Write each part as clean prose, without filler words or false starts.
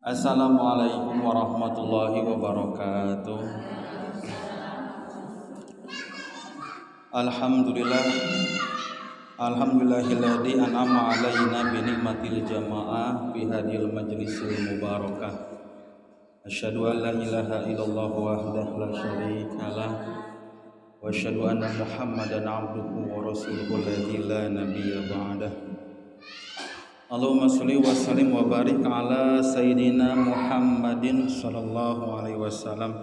Assalamualaikum warahmatullahi wabarakatuh. Alhamdulillah, alhamdulillahilladzi an'ama alaina bi ni'matil jamaah fi hadhil majlisil mubarakah. Asyhadu an la ilaha illallah wahdahu la syarikalah wa asyhadu anna Muhammadan abduhu wa rasuluhu alladzi la nabiyya ba'dah. Allahumma sholli wa sallim wa barik ala sayyidina Muhammadin sallallahu alaihi wasallam.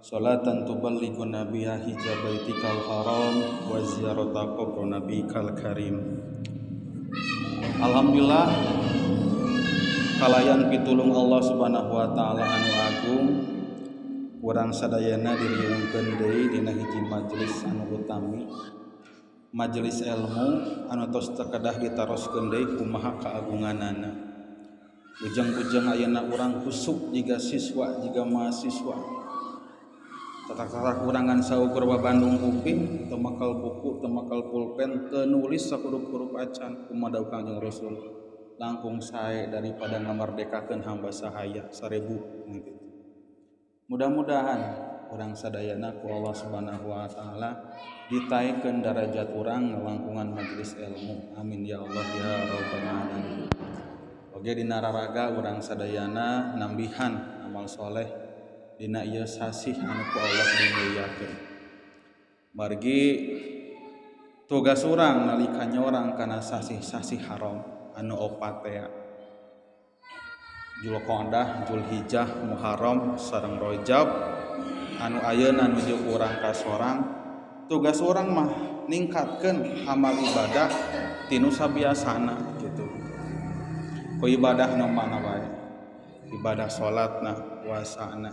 Salatan tuballighu nabiyya hijabaitikal haram wa ziyarata qabr nabiyikal karim. Alhamdulillah kalayan pitulung Allah Subhanahu wa taala anu agung, urang sadayana diriungkeun deui dina hiji majelis anu utami, majelis ilmu anu tos tekedah ditaroskeun deui kumaha kaagunganana. Ujang-ujang ayeuna urang kusuk jiga siswa jiga mahasiswa. Tatak-tatak urang ngan saukur babandung kuping, teu makal buku, teu makal pulpen, teu nulis sakurup-kurup acan kumaha dawuh Kangjeng Rasul. Langkung sae daripada ngamerdekakeun hamba sahaya 1000 gitu. Mudah-mudahan urang sadayana ku Allah Subhanahu wa taala ditaikeun darajat urang ngalangkungan majelis ilmu. Amin ya Allah ya rabbal alamin. Oge dina raraga urang sadayana nambihan amal soleh dina ieu sasih anu ku Allah dimuliakeun. Margi tugas urang nalika nyorang kana sasih-sasih haram anu opat teh. Julqa'dah, Julhijjah, Muharram sareng Rajab anu ayeuna nuju urang ka sorang, tugas urang mah ningkatkeun amal ibadah tinu sabiasana gitu. Ku ibadah nu mana wae? Ibadah salatna, puasana,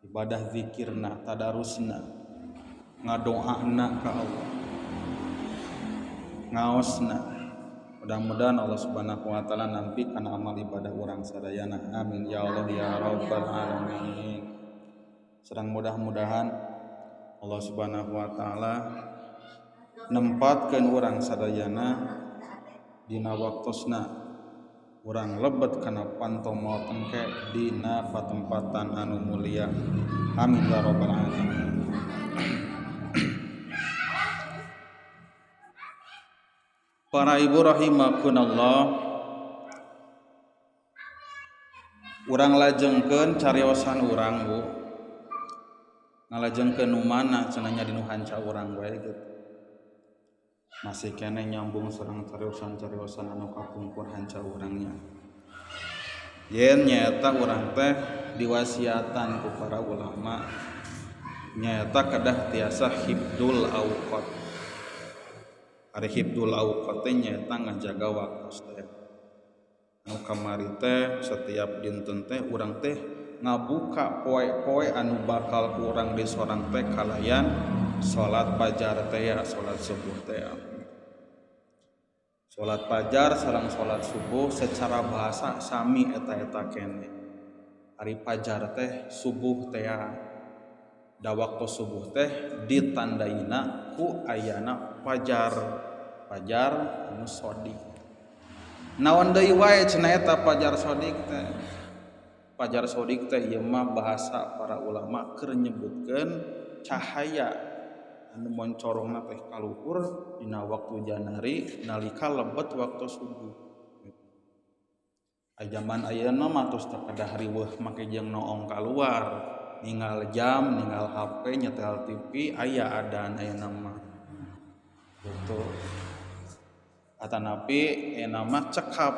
ibadah zikirna, tadarusna, ngadoana ka Allah, ngaosna. Mudah-mudahan Allah Subhanahu wa taala nampi kana amal ibadah urang sadayana. Amin ya Allah ya rabbal alamin. Sedang mudah-mudahan Allah Subhanahu wa taala nempatkeun urang sadayana dina waktosna urang lebet kana panto maot engke dina patempatan anu mulia. Amin ya rabbal alamin. Para ibu rahimakumullah, urang lajengkeun cariosan urang bu, ngalajengkeun nu mana cenah nya dinu hanca urang wae gitu. Masih keneh nyambung sareng cariosan-cariosan anu kapungkur hanca urangnya. Yen nyaeta urang teh diwasiatan ku para ulama nyaeta kedah tiasa hibdul auqat. Ari hibdul auqat teh nyaeta ngajaga waktu teh. Anu kamari teh setiap dinten teh urang teh ngabuka poe-poe anu bakal kurang di sorang teh kalayan salat fajar teh ya, salat subuh teh. Salat fajar sareng salat subuh secara bahasa sami eta-eta keneh. Ari fajar teh subuh teh ya. Da waktu subuh teh ditandaina ku ayana fajar. Fajar anu shodiq. Naon deui wae cenah eta fajar shodiq teh? Fajar shodiq teh ieu mah bahasa para ulama keur nyebutkeun cahaya anu moncorongna teh kaluhur dina waktu janari nalika lebet waktu subuh. Ai jaman ayeuna mah tos teu kedah riweuh make jeung noong kaluar, ninggal jam, ninggal HP, nyetel TV, aya adan ayeuna mah. Gitu. Atanapi ayeuna mah cekap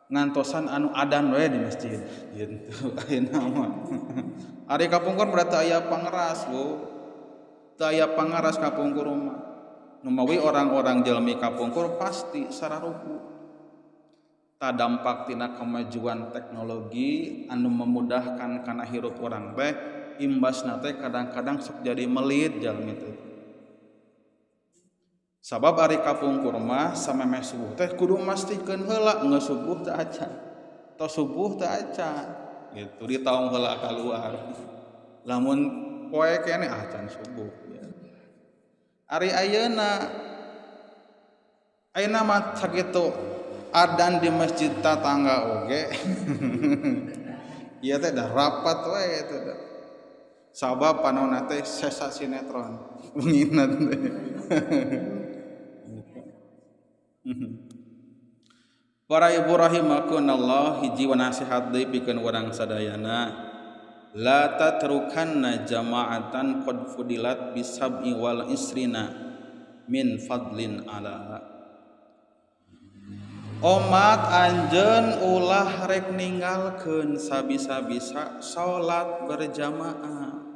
ngantosan anu adan we di masjid gitu ayeuna mah. Ari kapungkur berarti aya pangeras Bu. Teu aya pangeras kapungkur mah. Nu mawi orang-orang jelmi kapungkur pasti sararuku. Tadampak tina kemajuan teknologi anu memudahkan kana hirup urang teh imbasna teh kadang-kadang sok jadi melit jalmi teh. Sabab ari kapungkur mah samemeh subuh teh kudu mastikeun heula geus subuh teh acan. Tos subuh teh acan gitu ditaung heula kaluar. Lamun poe keneh acan subuh ya. Ari ayeuna ayeuna mah sakitu Adan di masjid tatangga oge. Ieu teh dah rapat we eta teh. Sabab panonna teh sesa sinetron bengina teh. Para ibu rahimakumullah, hiji nasihat deui pikeun urang sadayana. La tatrukanna jama'atan qad fudilat bisab'i wal isrina min fadlin ala. Omat anjeun ulah rek ninggalkeun sabisa-bisa salat berjamaah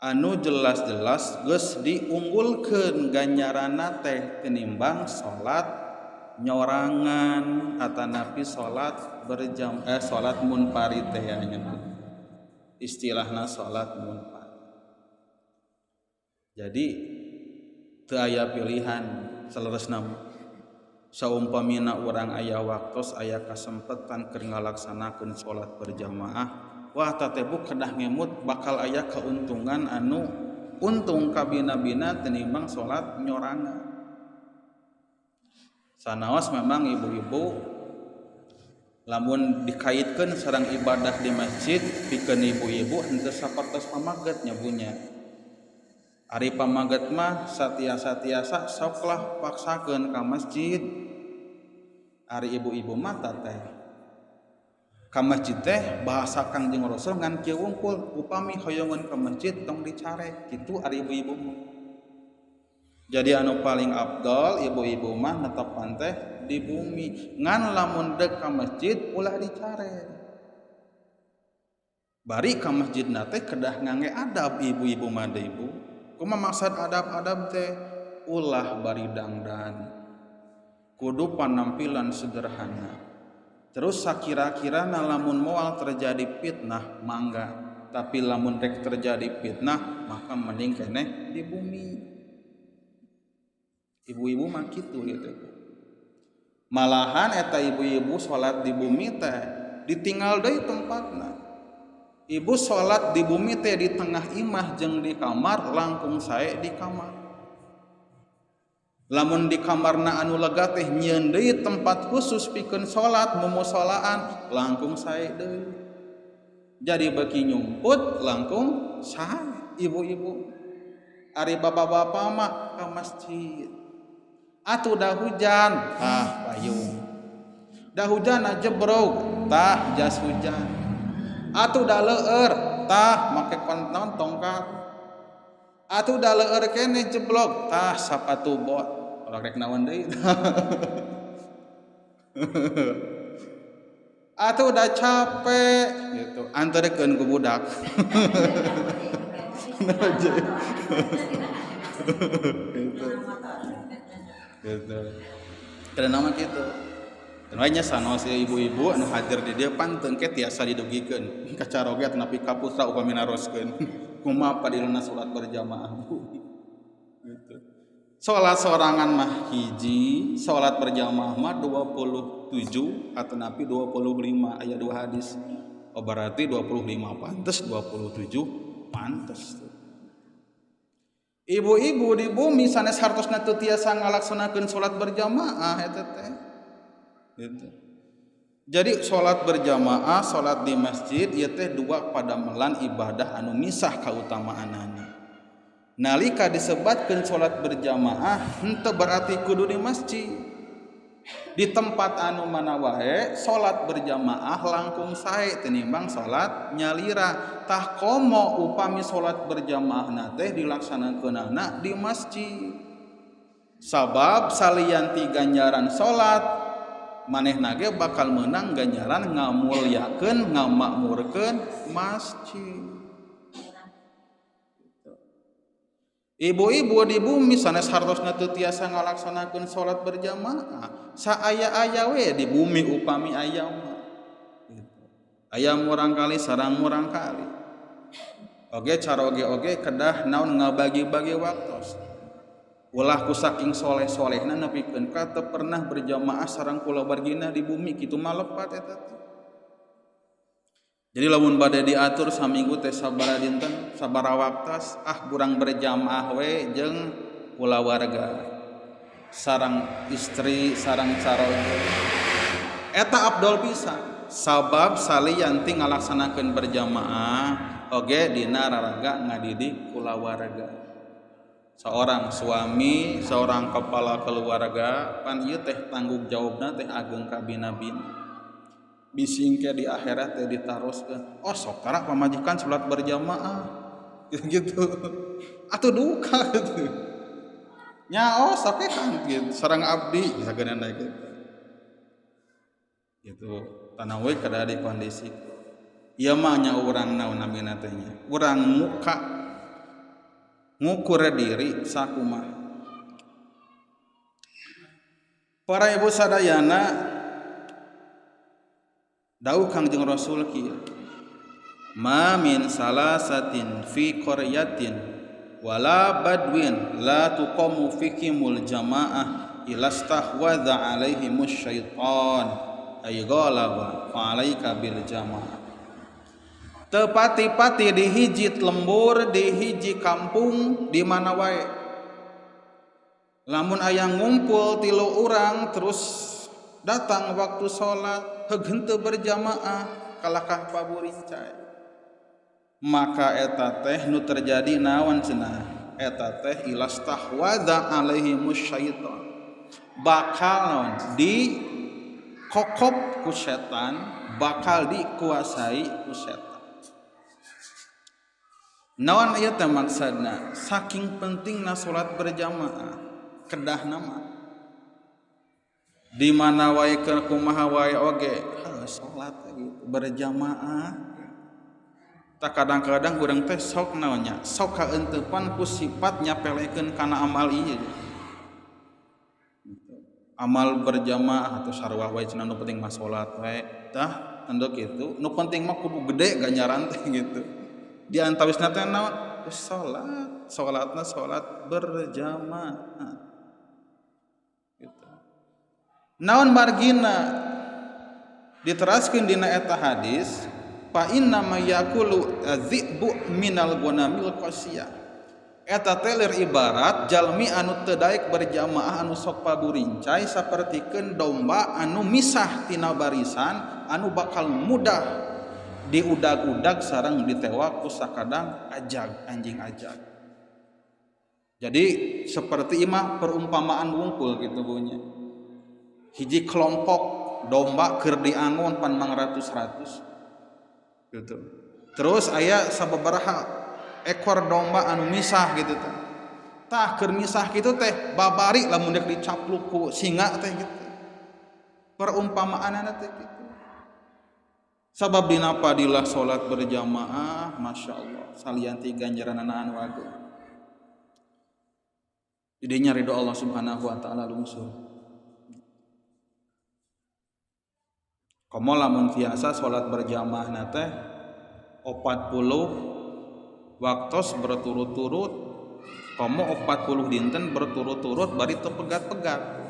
anu jelas-jelas geus diunggulkeun ganjaranna teh tinimbang salat nyorangan atanapi salat berjamaah, salat munfarid teh nya, istilahna salat munfarid. Jadi teu aya pilihan saleresna. Saumpamina urang aya waktos aya kasempetan keur ngalaksanakeun salat berjamaah, wah tatebu kedah ngemut bakal aya keuntungan anu untung kabina-bina tenimbang salat nyorangan. Sanaos memang ibu-ibu lamun dikaitkeun sareng ibadah di masjid pikeun ibu-ibu henteu sapertos pamaget nya bunya. Ari pamaget mah satiasa-tiasa soklah paksakeun ka masjid. Ari ibu-ibu mah teh ka masjid teh bahasa Kangjeng Rasul ngan kieu wungkul, upami hoyongan ka masjid tong dicarek kitu ari ibu-ibu mah. Jadi anu paling abdol ibu-ibu mah netepan teh di bumi, ngan lamun deuk ka masjid ulah dicarek. Bari ka masjidna teh kedah ngangge adab ibu-ibu mah deui ibu. Kumaha maksud adab-adab teh? Ulah bari dangdan, kudu panampilan sederhana. Terus sakira-kirana lamun moal terjadi fitnah mangga, tapi lamun rek terjadi fitnah maka mending keneh di bumi. Ibu-ibu mah kitu gitu. Malahan eta ibu-ibu salat di bumi teh ditinggal deui tempatna. Ibu salat di bumi teh di tengah imah jeung di kamar langkung sae di kamar. Lamun di kamarna anu lega teh nyieun deui tempat khusus pikeun salat mumusolaan langkung sae deui. Jadi beki nyumput langkung sae ibu-ibu. Ari bapak-bapak mah ka masjid. Atuh dah hujan, tah payung. Dah hujan jebrog, tah jas hujan. Atuh dah leueur, tah make konton tongkat. Atuh dah leueur keneh jeblok, tah sapatu bot. Ulah rek naon deui. Atuh dah capek gitu, anterkeun ku budak. Gitu. Gitu. Karena nama kitu. Nya sanos ibu-ibu anu hadir di dieu panteng ke tiasa didugikeun kacaroge atanapi ka putra upami naroskeun kumaha padilna salat berjamaah gitu. Salat sorangan mah hiji, salat berjamaah mah 27 atanapi 25, aya dua hadis. Oh berarti 25 pantes, 27 pantes. Ibu-ibu di bumi sanes hartosna teu tiasa ngalaksanakeun salat berjamaah eta teh. Gitu. Jadi salat berjamaah, salat di masjid ieu teh dua padamelan ibadah anu misah kautamaanana. Nalika disebatkeun salat berjamaah henteu berarti kudu di masjid. Di tempat anu mana wae salat berjamaah langkung sae tinimbang salat nyalira. Tah komo upami salat berjamaahna teh dilaksanakeunana di masjid. Sabab salian ti ganjaran salat manehna ge bakal menang ganjaran ngamulyakeun ngamakmurkeun masjid. Ibu-ibu di bumi sanes hartosna teu tiasa ngalaksanakeun salat berjamaah, saaya-aya we di bumi upami aya mah. Aya murangkali sareng murangkali. Oge caroge oge kedah naon ngabagi-bagi waktos. Ulah ku saking soleh-solehna nepikeun ka teu pernah berjamaah sareng kulawargina di bumi kitu mah lepat eta teh. Jadi lamun bade diatur saminggu teh sabaraha dinten, sabaraha waktos, ah kurang berjamaah we jeung kulawarga. Sarang istri sarang caroge eta abdol pisan sabab salian ti ngalaksanakeun berjamaah oge dina raraga ngadidik kulawarga. Seorang suami, seorang kepala keluarga pan ieu teh tanggung jawabna teh ageung kabina-bina. Bising ke di akhirat teh ditaroskeun. Oh sok tara pamajikan salat berjamaah gitu. Atuh duka gitu. Nya oh sok kan gitu sareng abdi sageunana gitu. Gitu tanah we kada di kondisi. Ieu mah nya urang naon namina teh nya. Urang muka ngukur diri sakumaha. Para ibu sadayana dawuh Kangjeng Rasul kieu. Ma min salasatin fi qaryatin wala badwin la tuqamu fikimul jamaah ilastahwadha alaihimus syaitan ay ghalaba fa alaika bil jamaah. Tepati-pati di hiji lembur, di hiji kampung, di mana wae. Lamun aya ngumpul tilu urang terus datang waktu salat heug henteu berjamaah kalakah paburincai. Maka eta teh nu terjadi naon cenah? Eta teh ilastahwadza alaihimus syaitan. Bakal naon? Di kokop ku setan, bakal dikuasai ku setan. Naon ieu teh maksudna? Saking pentingna salat berjamaah, kedah nama. Di mana wae keur kumaha wae oge, heuh salat gitu berjamaah. Tak kadang-kadang urang teh sok naonnya, sok kaenteupan ku sifat nyapelekeun kana amal ieu. Amal berjamaah atau sarua wae cenah nu penting mah salat wae. Tah teu kitu, nu penting mah kudu gede ganjaran teh gitu. Di antawisna teh naon? Salat, salatna salat berjamaah. Gitu. Naon margina diteraskeun dina eta hadis, fa inna ma yakulu adzibu minal ghanamil qasiyah. Eta teh lir ibarat jalmi anu teu daek berjamaah anu sok paburincai sapertikeun domba anu misah tina barisan anu bakal mudah diudag-udag sareng ditewak ku sakadang ajag anjing ajag. Jadi seperti imah perumpamaan wungkul gitu bunyi. Hiji kelompok domba keur diangon pan mangratus-ratus gitu. Terus aya sababaraha ekor domba anu misah gitu teh. Tah keur misah kitu teh babari lamun deuk dicapluk ku singa teh gitu. Perumpamaanana teh gitu. Sabab dina padilah salat berjamaah, masya Allah, salianti ganjaranana anu agung. Didinya ridho Allah Subhanahu wa taala lungsur. Komo lamun tiasa salat berjamaah na teh 40 waktos berturut-turut, komo 40 dinten berturut-turut bari teu pegat-pegat.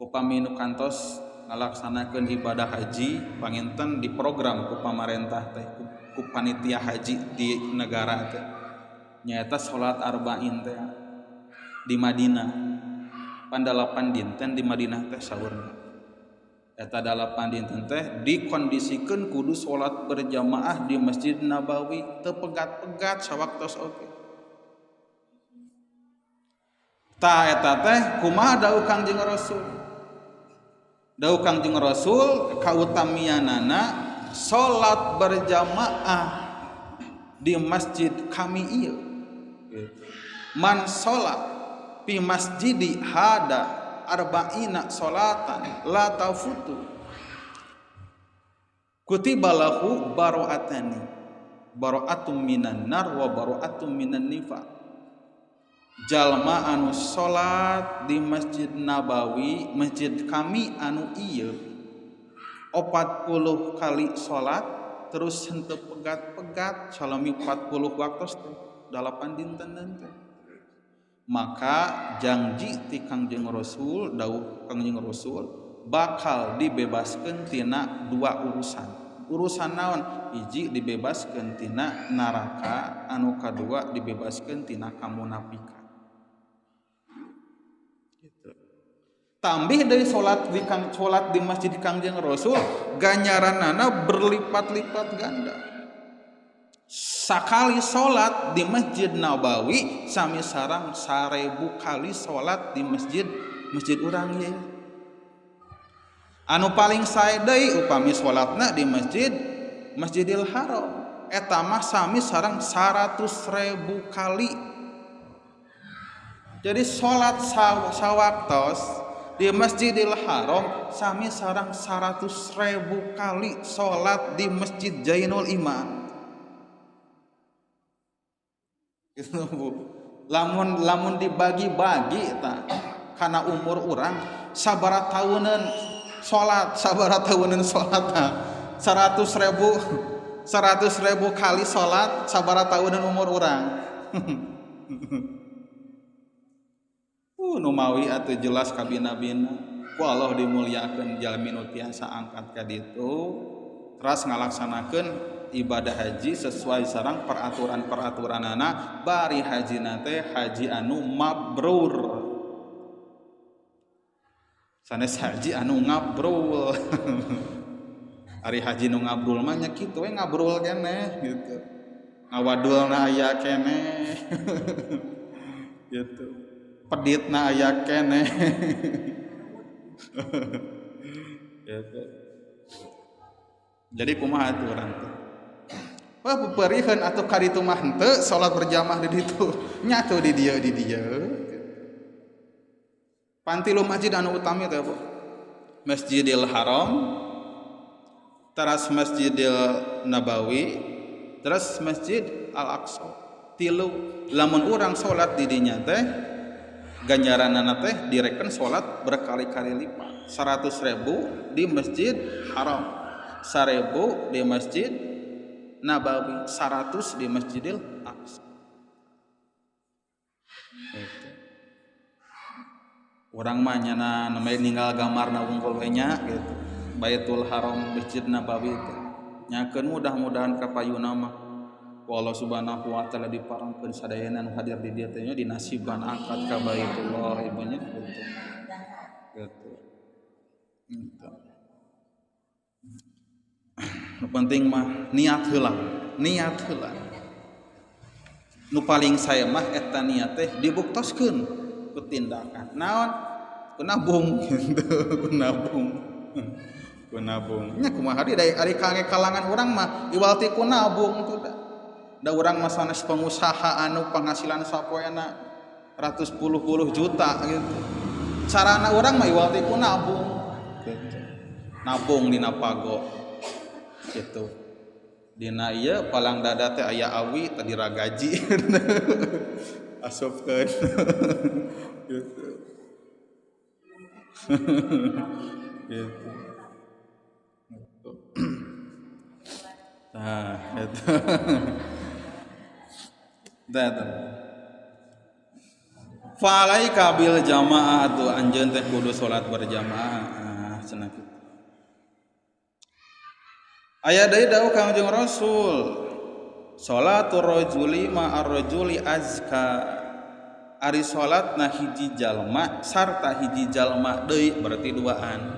Upami nu kantos ngalaksanakeun ibadah haji panginten di program ku pamarentah teh ku panitia haji di negara teh nyaeta salat arba'in teh di Madinah pan 8 dinten di Madinah teh saurna eta 8 dinten teh dikondisikeun kudu salat berjamaah di Masjid Nabawi teu pegat-pegat sawaktos oge. Tah eta teh kumaha dawuh Kangjeng Rasul? Dawuh Kangjeng Rasul kautamianana salat berjamaah di masjid kami ieu. Man salat fi masjidi hada arba'ina salatan la tafutu kutiba lahu baro'atani baro'atum minan nar wa baro'atum minan nifaq. Jalma anu salat di Masjid Nabawi, masjid kami anu ieu 40 kali salat terus henteu pegat-pegat salami 40 waktu teh 8 dinten teh. Maka janji ti Kangjeng Rasul, dawuh Kangjeng Rasul bakal dibebaskeun tina dua urusan. Urusan naon? Hiji dibebaskeun tina neraka, anu kadua dibebaskeun tina kamunafikan. Tambih dari salat di salat di Masjid Kangjeng Rasul ganjaranana berlipat-lipat ganda. Sakali salat di Masjid Nabawi sami sarang 1000 kali salat di masjid urang ye. Anu paling sae deui upami salatna di Masjidil Haram eta mah sami sarang 100.000 kali. Jadi salat sawaktos di Masjidil Haram sami sarang 100.000 kali salat di Masjid Jainul Iman. Gitu Bu. Lamun dibagi-bagi ta kana umur urang sabaraha tauneun salat, sabaraha tauneun salat 100.000 kali salat sabaraha tauneun umur urang. Nu mawi atuh jelas kabina-bina ku Allah dimuliakeun jalmi nu tiasa angkat ka ditu teras ngalaksanakeun ibadah haji sesuai sareng peraturan-peraturanana bari hajina teh haji anu mabrur sanes haji anu ngabrul. Ari haji nu ngabrul mah nya kitu we ngabrul keneh gitu, ngawadulna aya keneh gitu, peditna aya keneh gitu. Jadi kumaha atuh urang teh? Wah peperiheun atuh ka ditu mah henteu salat berjamaah di ditu. Nya atuh di dieu di dieu. Pantilu masjid anu utami teh Bu. Masjidil Haram, teras Masjidil Nabawi, teras Masjid Al-Aqsa. Tilu lamun urang salat di dinya teh ganjaranana teh direken salat berkali-kali lipat. 100.000 di Masjid Haram, 1.000 di Masjid Nabawi, 100 di Masjidil Aqsa. Itu. Urang mah nyana namanya ninggal gambarna wungkul we nya gitu. Baitul Haram Masjid Nabawi teh. Nyakeun mudah-mudahan kapayuna mah ku Allah Subhanahu wa taala diparengkeun sadayana nu hadir di dieu teh nya dinasiban angkat ka Baitullah ibunya gitu. Gitu. Gitu. Nu penting mah niat heula, niat heula. Nu paling saya mah eta niat teh dibuktoskeun ku tindakan. Naon? Ku nabung gitu, ku nabung. Ku nabung. Nya kumaha deui ari kalangan urang mah iwal ti ku nabung tuh da. Da urang mah sanes pengusaha anu penghasilan sapoena ratus puluh-puluh juta gitu. Carana urang mah iwal ti ku nabung gitu. Nabung dina pago gitu. Dina ieu palang dada teh aya awi tadi ragaji. Asupkeun gitu. Gitu. Nah, itu. Datang. Falaika bil jamaah atuh anjeun teh kudu salat berjamaah cenah kitu. Aya deui dawuh Kangjeng Rasul, salatur rajuli ma'ar rajuli azka. Ari salatna hiji jalma sarta hiji jalma deui berarti duaan.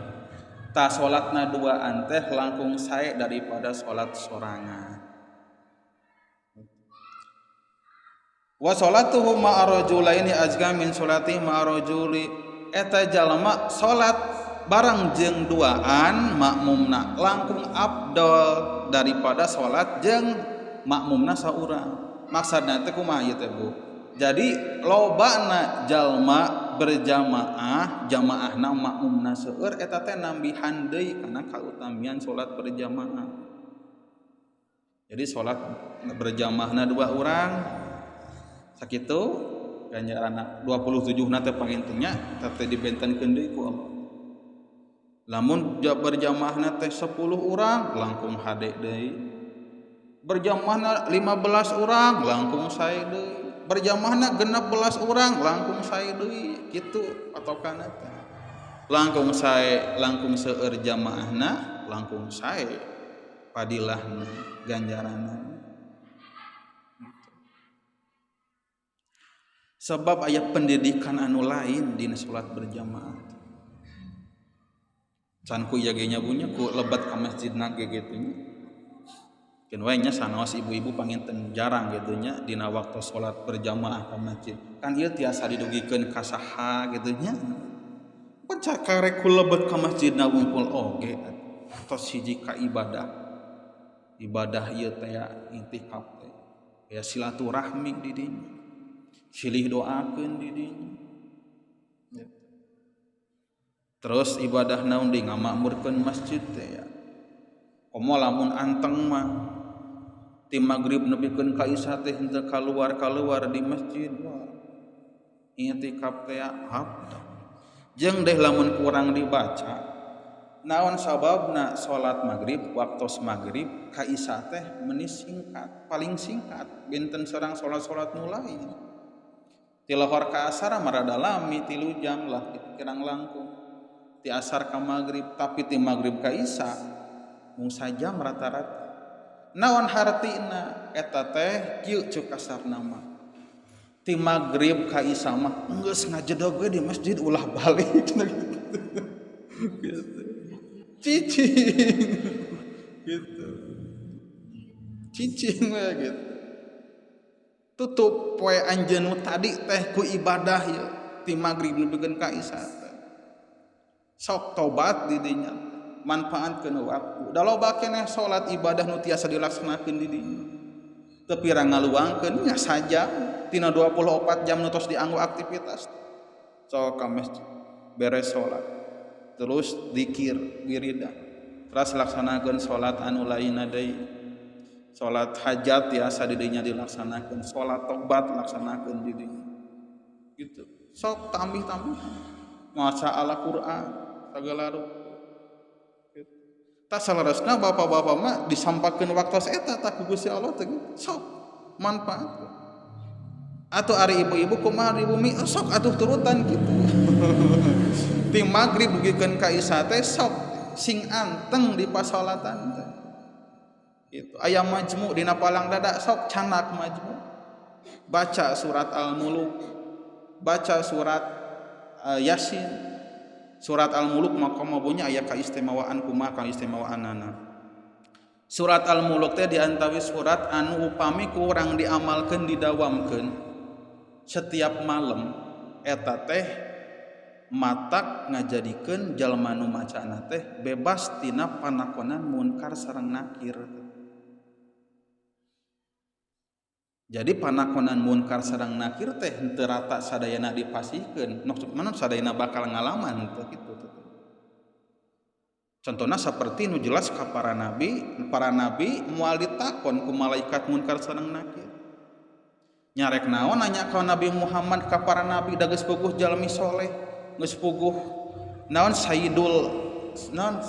Ta salatna duaan teh langkung sae daripada salat sorangan. Wa salatuhu ma'ar rajulaini azka min salati ma'ar rajuli. Eta jalma salat bareng jeung duaan makmumna langkung abdol daripada salat jeung makmumna saurang. Maksudna teh kumaha ieu teh Bu? Jadi lobana jalma berjamaah, jamaahna makmumna seueur eta teh nambihan deui kana kautamian salat berjamaah. Jadi salat berjamaahna dua urang sakitu ganjaranna 27 na teh pangintennya teh dibentenkeun deui ku Allah. Lamun berjamaahna teh 10 urang langkung hade deui. Berjamaahna 15 urang langkung sae deui. Berjamaahna 16 urang langkung sae deui kitu patokanna teh. Langkung sae, langkung seueur jamaahna, langkung sae padilahna, ganjaranna. Sebab aya pendidikan anu lain dina salat berjamaah. Can ku ieu ge nya bu nya ku lebat ka masjidna ge kitu nya. Keun wae nya sanaos ibu-ibu panginten jarang kitu nya dina waktu salat berjamaah ka masjid. Kan ieu tiasa didugikeun ka saha kitu nya. Pan karek ku lebet ka masjidna wungkul oge tos hiji ka ibadah. Ibadah ieu teh intikaf teh. Ya silaturahmi di dinya. Silih doakeun di dinya. Terus ibadah naon di ngamakmurkeun masjid teh ya. Komo lamun anteng mah ti magrib nepikeun ka isya teh henteu kaluar-kaluar di masjid. Wah. Intikaf teh hap. Jeung deh lamun kurang dibaca naon sababna salat magrib waktos magrib ka isya teh meni singkat, paling singkat benten sareng salat-salat nu lain. Ti lohor ka asar mah rada lami 3 jam lah kirang langkung. Ti asar ka magrib, tapi ti magrib ka isya mung sajam rata-rata. Naon hartina eta teh kieu ceuk kasarna mah. Ti magrib ka isya mah geus ngajedog we di masjid ulah balik gitu. Cicing gitu. Cicing we gitu. Tutup poe anjeun nu tadi teh ku ibadah ieu ti magrib nepikeun ka isya teh. Sok tobat di dinya, manfaatkeun waktu. Da loba keneh salat ibadah nu tiasa dilaksanakeun di dinya. Teu pira ngaluangkeun nya sajam tina 24 jam nu tos dianggo aktivitas. Sok ka masjid beres salat terus zikir wiridan terus laksanakeun salat anu lainna deui. Salat hajat tiasa di dinya dilaksanakeun, salat tobat laksanakeun di dinya. Gitu. Sok tambih-tambih maca Al-Qur'an sagala rupa. Tah saleresna bapak-bapak mah disampakeun waktos eta tah ku Gusti Allah teh sok manfaat. Atuh ari ibu-ibu kumaha di bumi sok atuh turutan kitu. Ti magrib dugikeun ka isya teh sok sing anteng di pasolatan teh. Gitu. Aya majmu dina palang dada sok canak majmu. Baca surat Al-Muluk, baca surat Yasin. Surat Al-Muluk maka mabunya aya kaistimewaan kumaha kaistimewaanana. Surat Al-Muluk teh diantawi surat anu upami kurang diamalkeun didawamkeun setiap malam eta teh matak ngajadikeun jalma nu macana teh bebas tina panakonan munkar sareng nakir. Jadi panakonan munkar sareng nakir teh henteu rata sadayana dipasihkeun. Maksudna sadayana bakal ngalaman teh kitu. Contohna saperti nu jelas ka para nabi moal ditakon ku malaikat munkar sareng nakir. Nyarek naon nanya ka Nabi Muhammad ka para nabi da geus puguh jalmi soleh, geus puguh naon sayyidul naon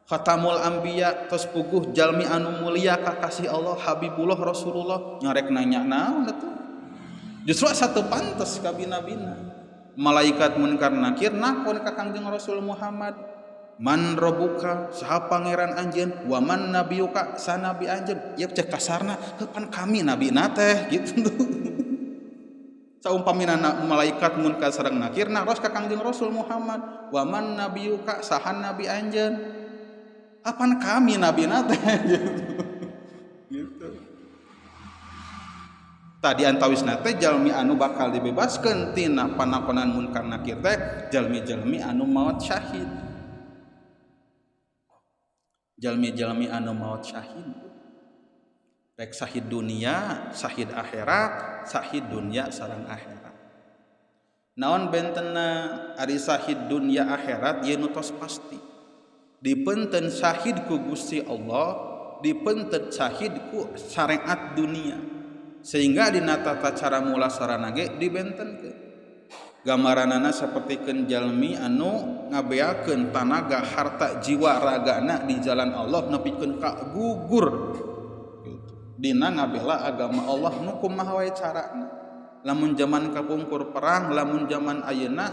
khatamul anbiya tos puguh jalmi anu mulia kakasih Allah Habibullah Rasulullah nyarek nanya naon atuh. Justru asa teu pantes ka bina-bina. Malaikat munkar nakir nakon ka Kangjeng Rasul Muhammad, man robuka saha pangeran anjeun wa man nabiyuka sa nabi anjeun. Ieu cek kasarna heuh pan kami nabina teh gitu. Saumpamina malaikat munkar sareng nakir naros ka Kangjeng Rasul Muhammad, wa man nabiyuka saha nabi anjeun. Apan kami nabi teh gitu. Gitu. Tadi antawisna teh jalmi anu bakal dibebaskeun tina panakonan munkar nakir teh jalmi-jalmi anu maot syahid. Jalmi-jalmi anu maot syahid. Rek syahid dunia, syahid akhirat, syahid dunia sareng akhirat. Naon bentenna ari syahid dunia akhirat ieu nu tos pasti. Dipenten syahid ku Gusti Allah, dipenten syahid ku syariat dunia. Sehingga dina tata cara mulasarana ge dibentenkeun. Gambaranana sapertikeun jalmi anu ngabeakeun tanaga, harta, jiwa, ragana di jalan Allah nepikeun ka gugur. Gitu. Dina ngabela agama Allah nu kumaha wae carana. Lamun zaman kapungkur perang, lamun zaman ayeuna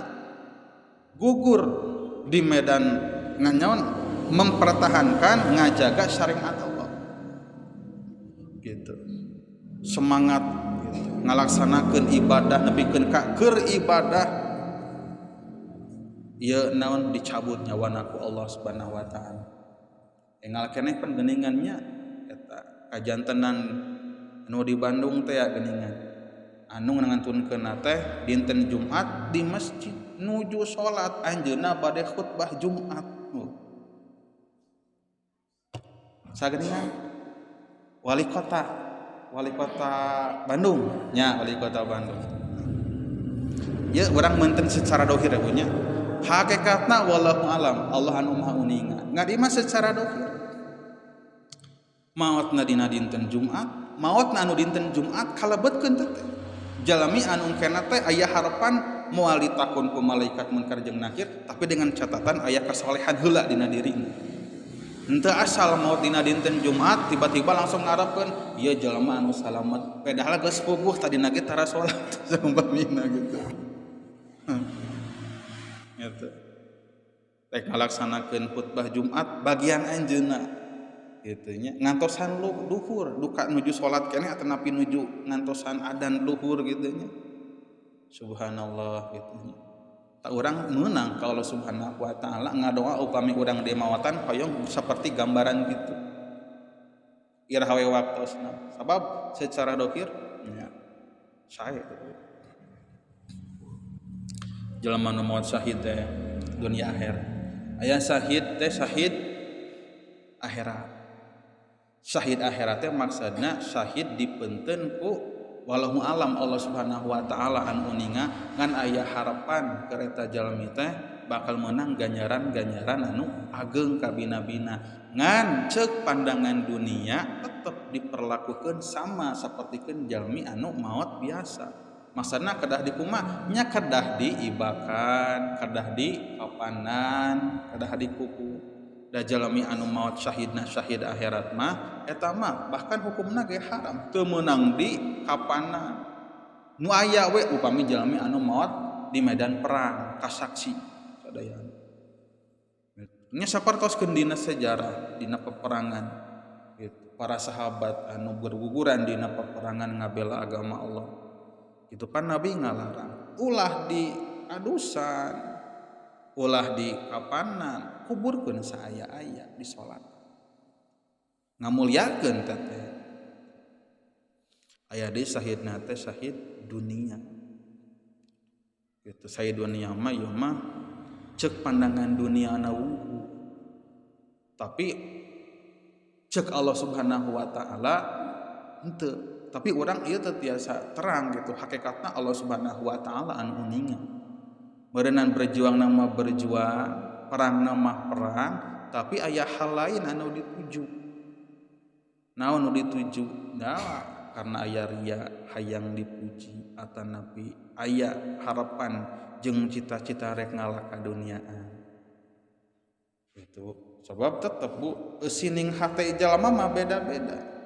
gugur di medan nganyaon mempertahankan ngajaga syariat Allah gitu. Semangat gitu. Ngalaksanakeun ibadah nepikeun ka keur ibadah Ieu naon dicabut nyawana ku Allah Subhanahu wa taala. Engal keneh pan geuningannya eta kajantenan anu di Bandung teh ya geuningan. Anu ngantunkeunna teh dinten Jumat di masjid nuju salat anjeunna bade khutbah Jumat. Sageningan wali kota Bandung nya, wali kota Bandung. Ya urang menten secara dohir ya nya. Hakikatna wallahu alam, Allah anu maha uninga. Ngadima secara dohir. Maotna dina dinten Jumat, maotna anu dinten Jumat kalebetkeun teh. Jalmi anu engkena teh aya harapan moal ditakon ku malaikat munkar jeung nakir, tapi dengan catatan aya kasolehan heula dina dirina. Henteu asal maot dina dinten Jumat tiba-tiba langsung ngarepkeun ieu jalma anu salamet, padahal geus puguh tadina ge tara salat saumpamina gitu. Gitu. Rek ngalaksanakeun khutbah Jumat bagian anjeunna kitu nya ngantosan luhur duka nuju salat keneh atanapi nuju ngantosan adan luhur kitu nya. Subhanallah kitu nya. Tak urang meunang ka Allah Subhanahu wa taala ngadoa upami urang dimawatan hoyong seperti gambaran gitu. Iraha we waktosna. Sabab secara dohir nya sae. Jelema nu maot syahid teh dunia akhir. Aya syahid teh syahid akhirat. Syahid akhirat teh maksudna syahid dipeunteun ku wallahu alam Allah Subhanahu wa taala anu uninga ngan aya harapan kereta jalmi teh bakal menang ganjaran-ganjaran anu ageng kabina-bina. Ngan ceuk pandangan dunia tetep diperlakukan sama sapertikeun jalmi anu maot biasa. Maksudna kedah dikumaha? Nya kedah diibakan, kedah dikapanan, kedah dikuku. Da jalmi anu maot syahidna syahid akhirat mah eta mah bahkan hukumna ge haram teu meunang di kapanan. Nu aya we upami jalmi anu maot di medan perang kasaksi sadayana. Nya sapertoskeun dina sejarah dina peperangan gitu. Para sahabat anu berguguran dina peperangan ngabela agama Allah. Itu pan Nabi ngalarang ulah di adusan, ulah di kapanan, kuburkeun saaya-aya di salat. Ngamuliakeun teh. Aya deui syahidna teh syahid dunia. Gitu syahid dunia mah ieu mah ceuk pandangan dunia na wungkul. Tapi ceuk Allah Subhanahu wa taala henteu. Tapi orang ieu teu tiasa terang gitu hakikatna Allah Subhanahu wa taala anu uninga. Meureunnan berjuang nama berjuang, perang nama perang, tapi aya hal lain anu dituju. Naon nu dituju? Nah, karena aya ria hayang dipuji atanapi aya harapan jeung cita-cita rek ngalah ka duniaan. Itu sebab tetep Bu, sining hate jalma mah beda-beda.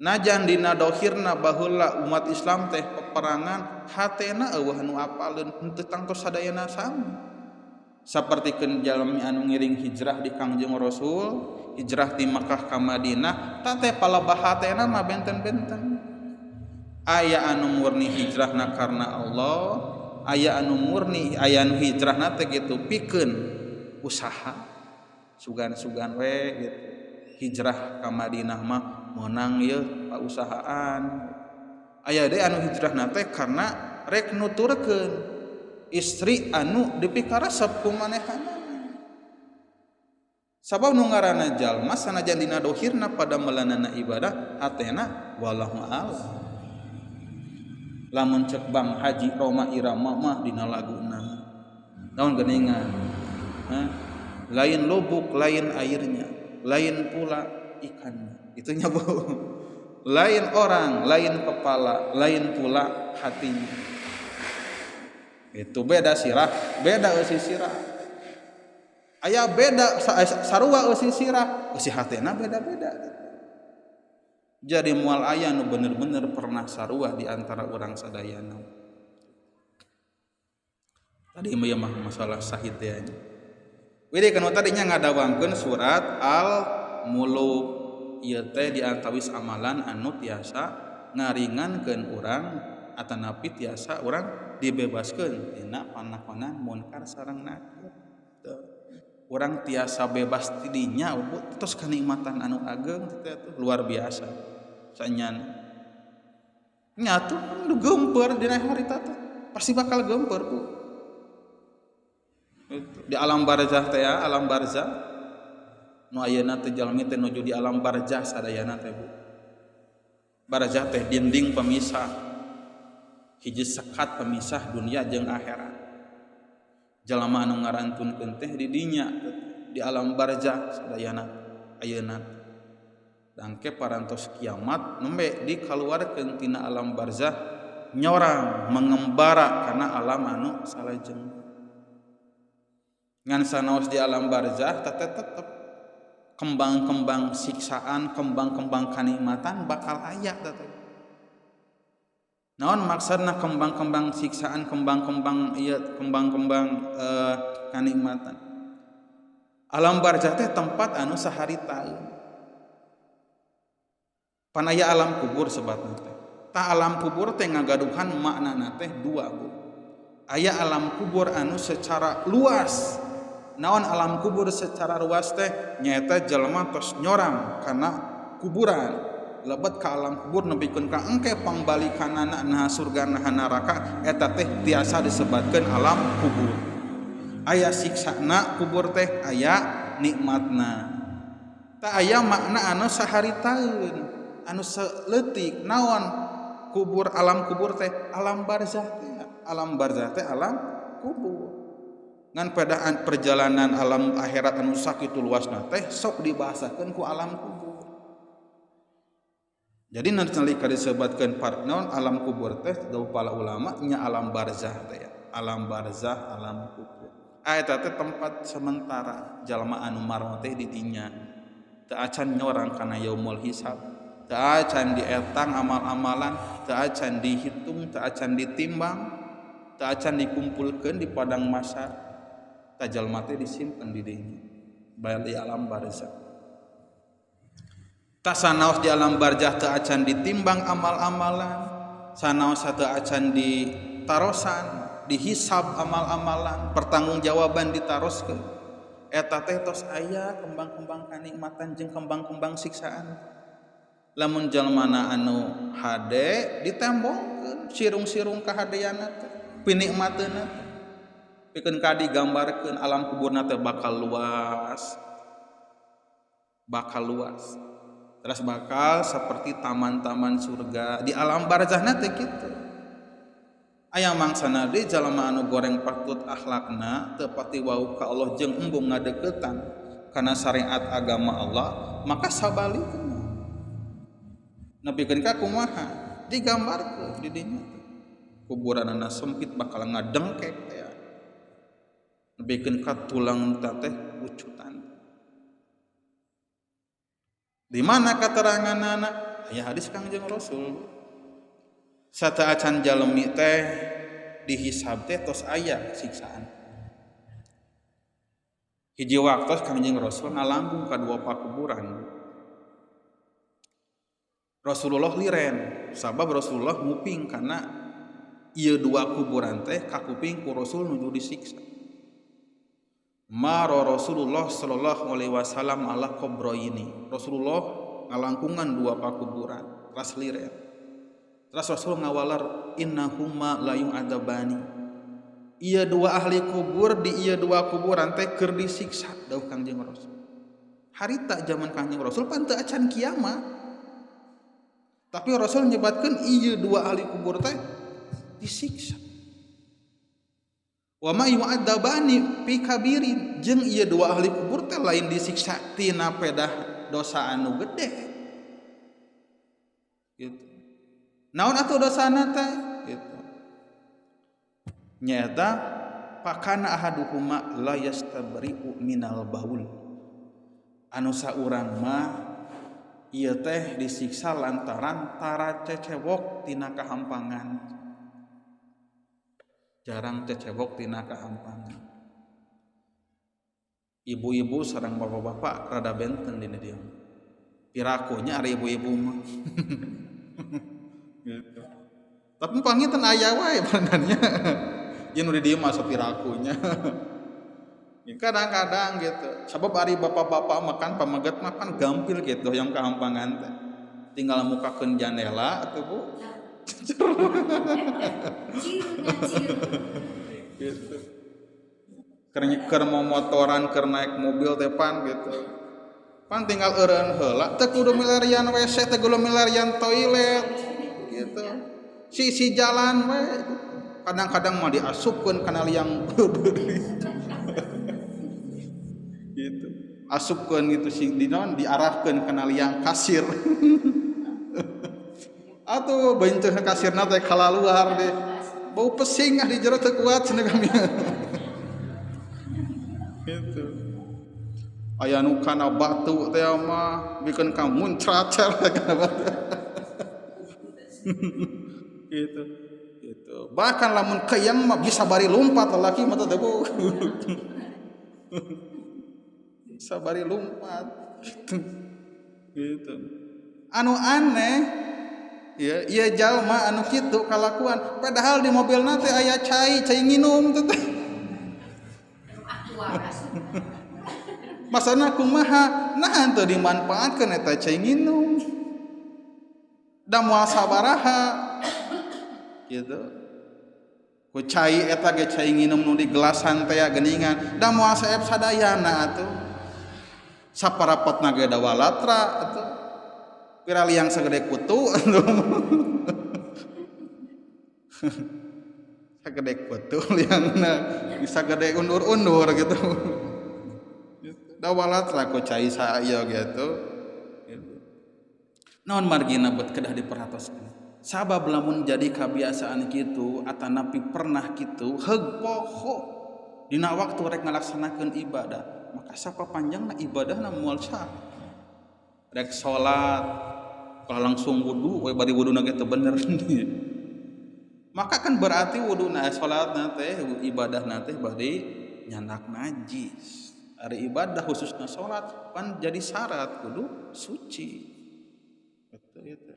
Najan dina dohirna baheula umat Islam teh peperangan hatena eueuh anu apaleun henteu tangtos sadayana sami. Sapertikeun jalmi anu ngiring hijrah di Kangjeng Rasul, hijrah ti Makkah ka Madinah, tah teh palebah hatena mah benten-benten. Aya anu murni hijrahna karena Allah, aya anu murni aya anu hijrahna teh kitu pikeun usaha sugan-sugan we gitu. Hijrah ka Madinah mah menang ieu pausahaan. Aya deui anu hijrahna teh karena rek nuturkeun istri anu dipikaresep ku manehna. Sabab nu ngaranna jalma sanajan dina dohirna pada melanana ibadah hatena wallahu a'lam. Lamun cek Bang Haji Roma Irama mah dina laguna. Naon geuningan? Lain lubuk, lain airnya, lain pula ikannya. Itunya Bu. Lain orang, lain kepala, lain pula hatinya. Itu beda sirah, beda eusi sirah. Aya beda sarua eusi sirah, eusi hatena beda-beda. Jadi moal aya nu bener-bener pernah sarua di antara urang sadayana. Tadi mah masalah sahid teh nya. Wede kan tadinya ngadawangkeun surat Al-Muluk ieu teh di antawis amalan anu tiasa ngaringankeun urang atanapi tiasa urang dibebaskeun tina panakonan munkar sareng nakir. Urang tiasa bebas tidinya terus kenikmatan anu ageng teh luar biasa. Sanyana nya tuh nu geumpeur dina harita teh pasti bakal geumpeur Bu. Di alam barzah teh ya, alam barzah nu ayeuna teh jalmi teh nuju di alam barzah sadayana teh Bu. Barzah teh dinding pemisah, hiji sekat pemisah dunia jeung akhirat. Jalma anu ngarantunkeun teh di dinya di alam barzah sadayana ayeuna. Dangke parantos kiamat nembe dikaluarkeun tina alam barzah nyorang mengembara kana alam anu salajeng. Ngan sanaos di alam barzah tetep kembang-kembang siksaan, kembang-kembang kanikmatan bakal aya teh. Naon maksudna kembang-kembang siksaan, kembang-kembang ieu, kembang-kembang kanikmatan. Alam barzah teh tempat anu saharita. Panaya alam kubur sebatna teh. Ta alam kubur teh ngagaduhan maknana teh dua Bu. Aya alam kubur anu secara luas. Naon alam kubur secara luas teh nyaeta jelema tos nyorang kana kuburan, lebet ka alam kubur nepikeun ka engke pangbalikanana naha surga naha neraka eta teh tiasa disebatkeun alam kubur. Aya siksana kubur teh, aya nikmatna. Ta aya makna anu saharitaeun, anu saleutik. Naon kubur alam kubur teh? Alam barzah teh. Alam barzah teh alam kubur. Ngan pada perjalanan alam akhirat anu sakitu luasna teh sok dibahasakeun ku alam kubur. Jadi nalika disebatkeun naon alam kubur teh dawuh para ulama nya alam barzah teh ya. Alam barzah, alam kubur. Eta teh tempat sementara jalma anu maroh teh di dinya. Teu acan nyorang kana yaumul hisab, teu acan dietang amal-amalan, teu acan dihitung, teu acan ditimbang, teu acan dikumpulkeun di padang mahsyar. Jalma teh disimpen di dinya bae di alam barzah. Ta sanaos di alam barzah teu acan ditimbang amal-amalan, sanaos teu acan ditarosan, dihisab amal-amalan, pertanggungjawaban ditaroskeun. Eta teh tos aya kembang-kembang kanikmatan jeung kembang-kembang siksaan. Lamun jalmana anu hade ditembongkeun sirung-sirung kahadeanna teh, pinikmateunna teh. Pikeun ka digambarkeun alam kuburna teh bakal luas. Bakal luas. Terus bakal seperti taman-taman surga di alam barzahna teh kitu. Aya mangsana deui jalma anu goreng patut akhlakna teu pati wau ka Allah jeung embung ngadeukeutan kana syariat agama Allah, maka sabalikna. Nepikeun ka kumaha? Digambarkeun di dinya teh. Kuburanana sempit bakal ngadengkek teh. Nepikeun ka tulang teh ucutan. Di mana kateranganana? Aya hadis Kangjeng Rasul. Sateuacan jalmi teh dihisab teh tos aya siksaan. Hiji waktos Kangjeng Rasul ngalangkung ka dua pakuburan. Rasulullah liren, sabab Rasulullah nguping kana ieu dua kuburan teh kakuping ku Rasul nuju disiksa. Maro Rasulullah sallallahu alaihi wasallam ala qabroini. Rasulullah ngalangkungan dua pakuburan, teras liren. Terus Rasul ngawalar innahuma la yu'adzabani. Ieu dua ahli kubur di ieu dua kuburan teh keur disiksa dawuh Kangjeng Rasul. Harita zaman Kangjeng Rasul pan teu acan kiamat. Tapi Rasul nyebatkeun ieu dua ahli kubur teh disiksa. Wa ma yu'adzabani fi kabirin, jeung ieu dua ahli kubur teh lain disiksa tina pedah dosa anu gede. Gitu. Naon atuh dosana teh? Gitu. Nyaeta pakana ahaduhuma la yastabri'u minal baul. Anu saurang mah ieu teh disiksa lantaran tara cecewok tina kahampangan. Jarang cecewok tina kahampangan. Ibu-ibu sareng bapak-bapak rada benten dina dieu. Pirakunya ari ibu-ibu mah. Gitu. Tapi panginten aya wae benernya. Ieu nu di dieu mah sopirakunya. Kadang-kadang gitu. Sabab ari bapak-bapak makan pameget mah kan gampil gitu yang kahampangan teh. Tinggal mukakeun jandela atuh Bu. Gitu. Keur mau motoran, keur naik mobil teh pan gitu. Pan tinggal eureun heula teu kudu milarian WC, teu kudu milarian toilet gitu. Sisi jalan we kadang-kadang mah diasupkeun kana liang gitu. Asupkeun gitu si di naon diarahkeun kana liang kasir. Atuh beunceun kasirna teh kalaluar deh. Bau pesing ah di jero teu kuat cenah kami. Gitu. Aya nu kana batu teh mah bikeun ka muncrat kana batu. Gitu. Gitu. Bahkan lamun keyang mah bisa bari lompat lalaki mah teh Bu. Bisa bari lompat. Gitu. Gitu. Anu aneh ya, ieu jalma anu kitu kalakuan padahal di mobilna teh aya cai, cai nginum teh. Masana kumaha? Nah teu dimanfaatkeun eta cai nginum. Da moal sabaraha gitu. Ku cai eta ge cai nginum nu di gelasan teh geuningan, da moal seep sadayana atuh. Saparapotna ge da walatra atuh. Pira liang segede kutu atuh. Sagede kutu liangna bisa gede undur-undur gitu. Da walatra ku cai saeu gitu. Naon margina bet kedah diperhatoskeun. Sabab lamun jadi kabiasaan kitu atanapi pernah kitu heug poho dina waktu rek ngalaksanakeun ibadah, maka sapapanjangna ibadahna moal sah. Rek salat kalau langsung wudu we bari wuduna ge teu bener. Maka kan berarti wuduna salatna teh ibadahna teh bari nyandak najis. Ari ibadah khususna salat pan jadi syarat kudu suci. Betul itu.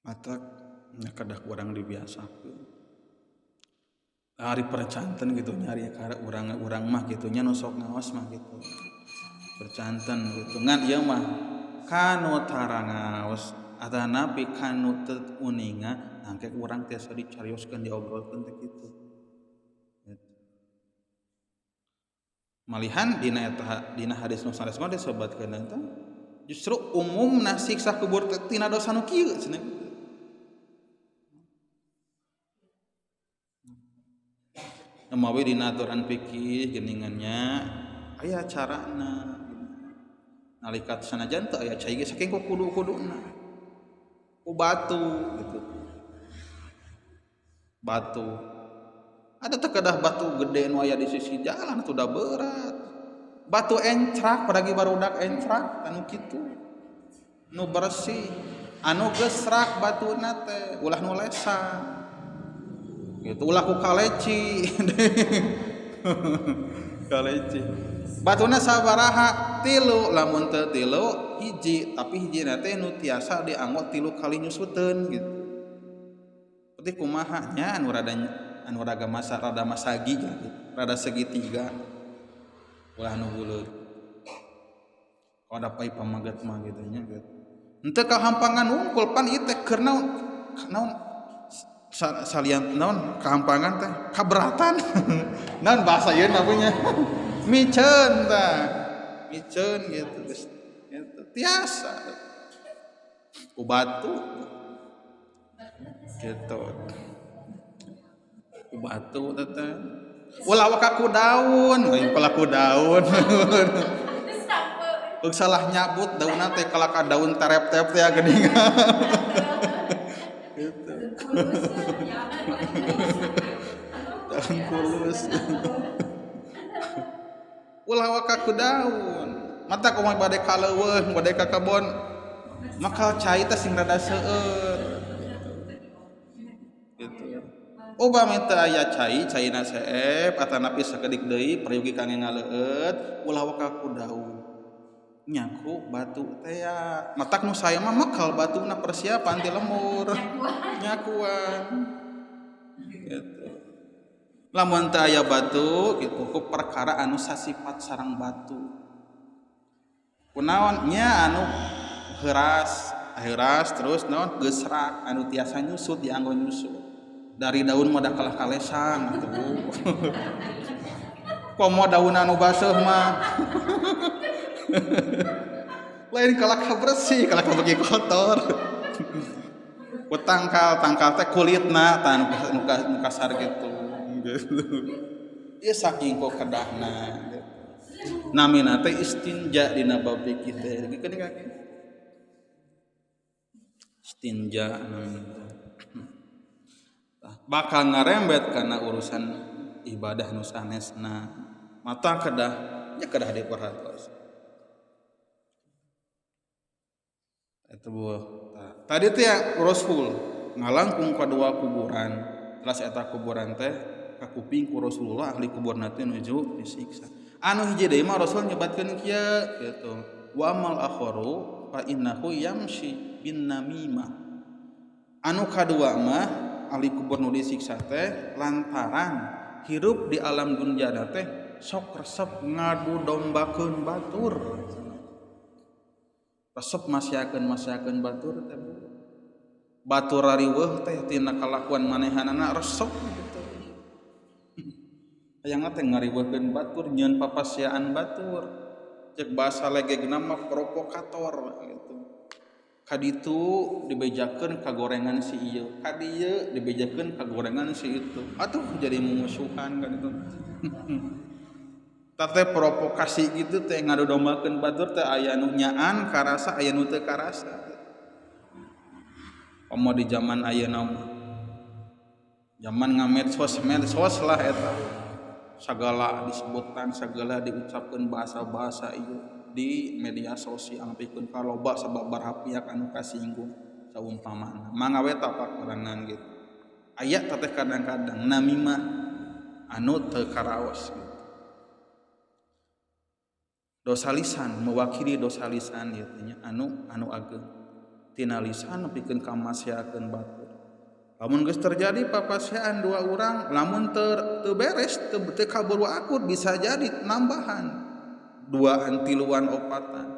Matak nya kedah kurang dibiasakeun. Ari percanten gitu nyari ka urang-urang mah kitu nya nu sok ngaos mah gitu. Percanten gitu ngan ieu mah kanu tara ngaos atanapi kanu teu uninga angke urang tiasa dicarioskeun diobrolkeun teh kitu. Malihan dina eta dina hadis nu sanes mah disebatkeun teh justru umumna siksa kubur teh tina dosa nu kieu cenah. Mawi dina aturan fikih geuningannya aya carana nalika sanajan teu aya cai ge saking ku kudu-kuduna ku batu gitu. Batu ada teu kedah batu gede nu aya di sisi jalan atuh da berat. Batu encrak padagi barudak encrak anu kitu nu bersih anu gesrak batuna teh ulah nu lesan gitu, ulah ku kaleci. Kaleci batuna sabaraha tilu, lamun teu tilu hiji, tapi hijina teh nu tiasa dianggo tilu kali nyusuteun gitu. Berarti kumaha nya anu rada anu raga masa rada masagi gitu, rada segitiga ulah nu buleut. Kalau da pai pamaget mah gitu nya gitu. Henteu kahampangan wungkul pan ieu teh keur naon naon salian naon kahampangan teh kaberatan. Naon bahasa ieu namanya miceun tah miceun gitu geus gitu tiasa ku batu gitu ku batu teh ulah waka ku daun lain pelaku daun. Heug salah nyabut daunna teh kalaka daun terep-terep teh geuning. Gitu. Daun kulus. Ulah waka ku daun. Mata kumaha bade ka leuweung, bade ka kebon. Makal cai teh sing rada seueur. Gitu. Ubah teu aya cai, caina seep atanapi sakedik deui peryogi kangge ngaleueut, ulah waka ku daun. Nyaku batu teh ya matak nu saya mah mekal batuna persiapan ti lemur nyakuan gitu. Lamun teu aya batu gitu ku perkara anu sasifat sareng batu. Kunaon nya anu heuras heuras terus naon geusrak anu tiasa nyusut dianggo nyusut. Dari daun mah da kalah kalesang atuh. Komo daun anu baseuh mah. Lain kalah bersih, kalah bagi kotor. Ku tangkal, tangkal teh kulitna tah nu kasar gitu. Ieu saking kok kedahna gitu. Namina teh istinja dina bab fikih teh. Geuning ka istinja namina. Bakal ngarembet karena urusan ibadah nu sanesna. Mata kedah nya kedah diperhatos. Itu bu. Tadi teh ya Rasul ngalangkung ka dua kuburan. Teras eta kuburan teh kakuping ku Rasulullah ahli kuburna teh nuju disiksa. Anu hiji deui mah Rasul nyebatkeun kieu gitu. Wa amal akharu fa innahu yamshi bin namimah. Anu kadua mah ahli kubur nu disiksa teh lantaran hirup di alam dunia teh sok resep ngadu dombakeun batur. Resep masiakeun batur teh batur rariweuh teh tina kalakuan manehanana resep gitu. Hayangna teh ngariweuhkeun batur nyeun papasiaan batur. Cek bahasa legegna mah provokator gitu. Kaditu dibejakeun ka gorengan si ieu, ka dieu dibejakeun ka gorengan si itu. Atuh jadi mumusuhan kan itu. Teh provokasi gitu teh ngadu dombakeun batur teh aya nu nyaan karasa aya nu teu karasa. Komo di zaman ayeuna mah. Zaman ngamedsos medsos lah eta. Sagala disebutan, sagala diucapkeun bahasa-bahasa ieu di media sosial pikeun kaloba sababaraha pihak anu kasinggung saumpamana. Mangga we tapakurangan gitu. Aya teh kadang-kadang namimah anu teu karaos gitu. Dosa lisan mewakili dosa lisan ieu nya anu ageng tina lisan pikeun kamasiakeun batur. Lamun geus terjadi papasiaan dua urang lamun teu beres teu kaburu akur bisa jadi nambahan duaan tiluan opatan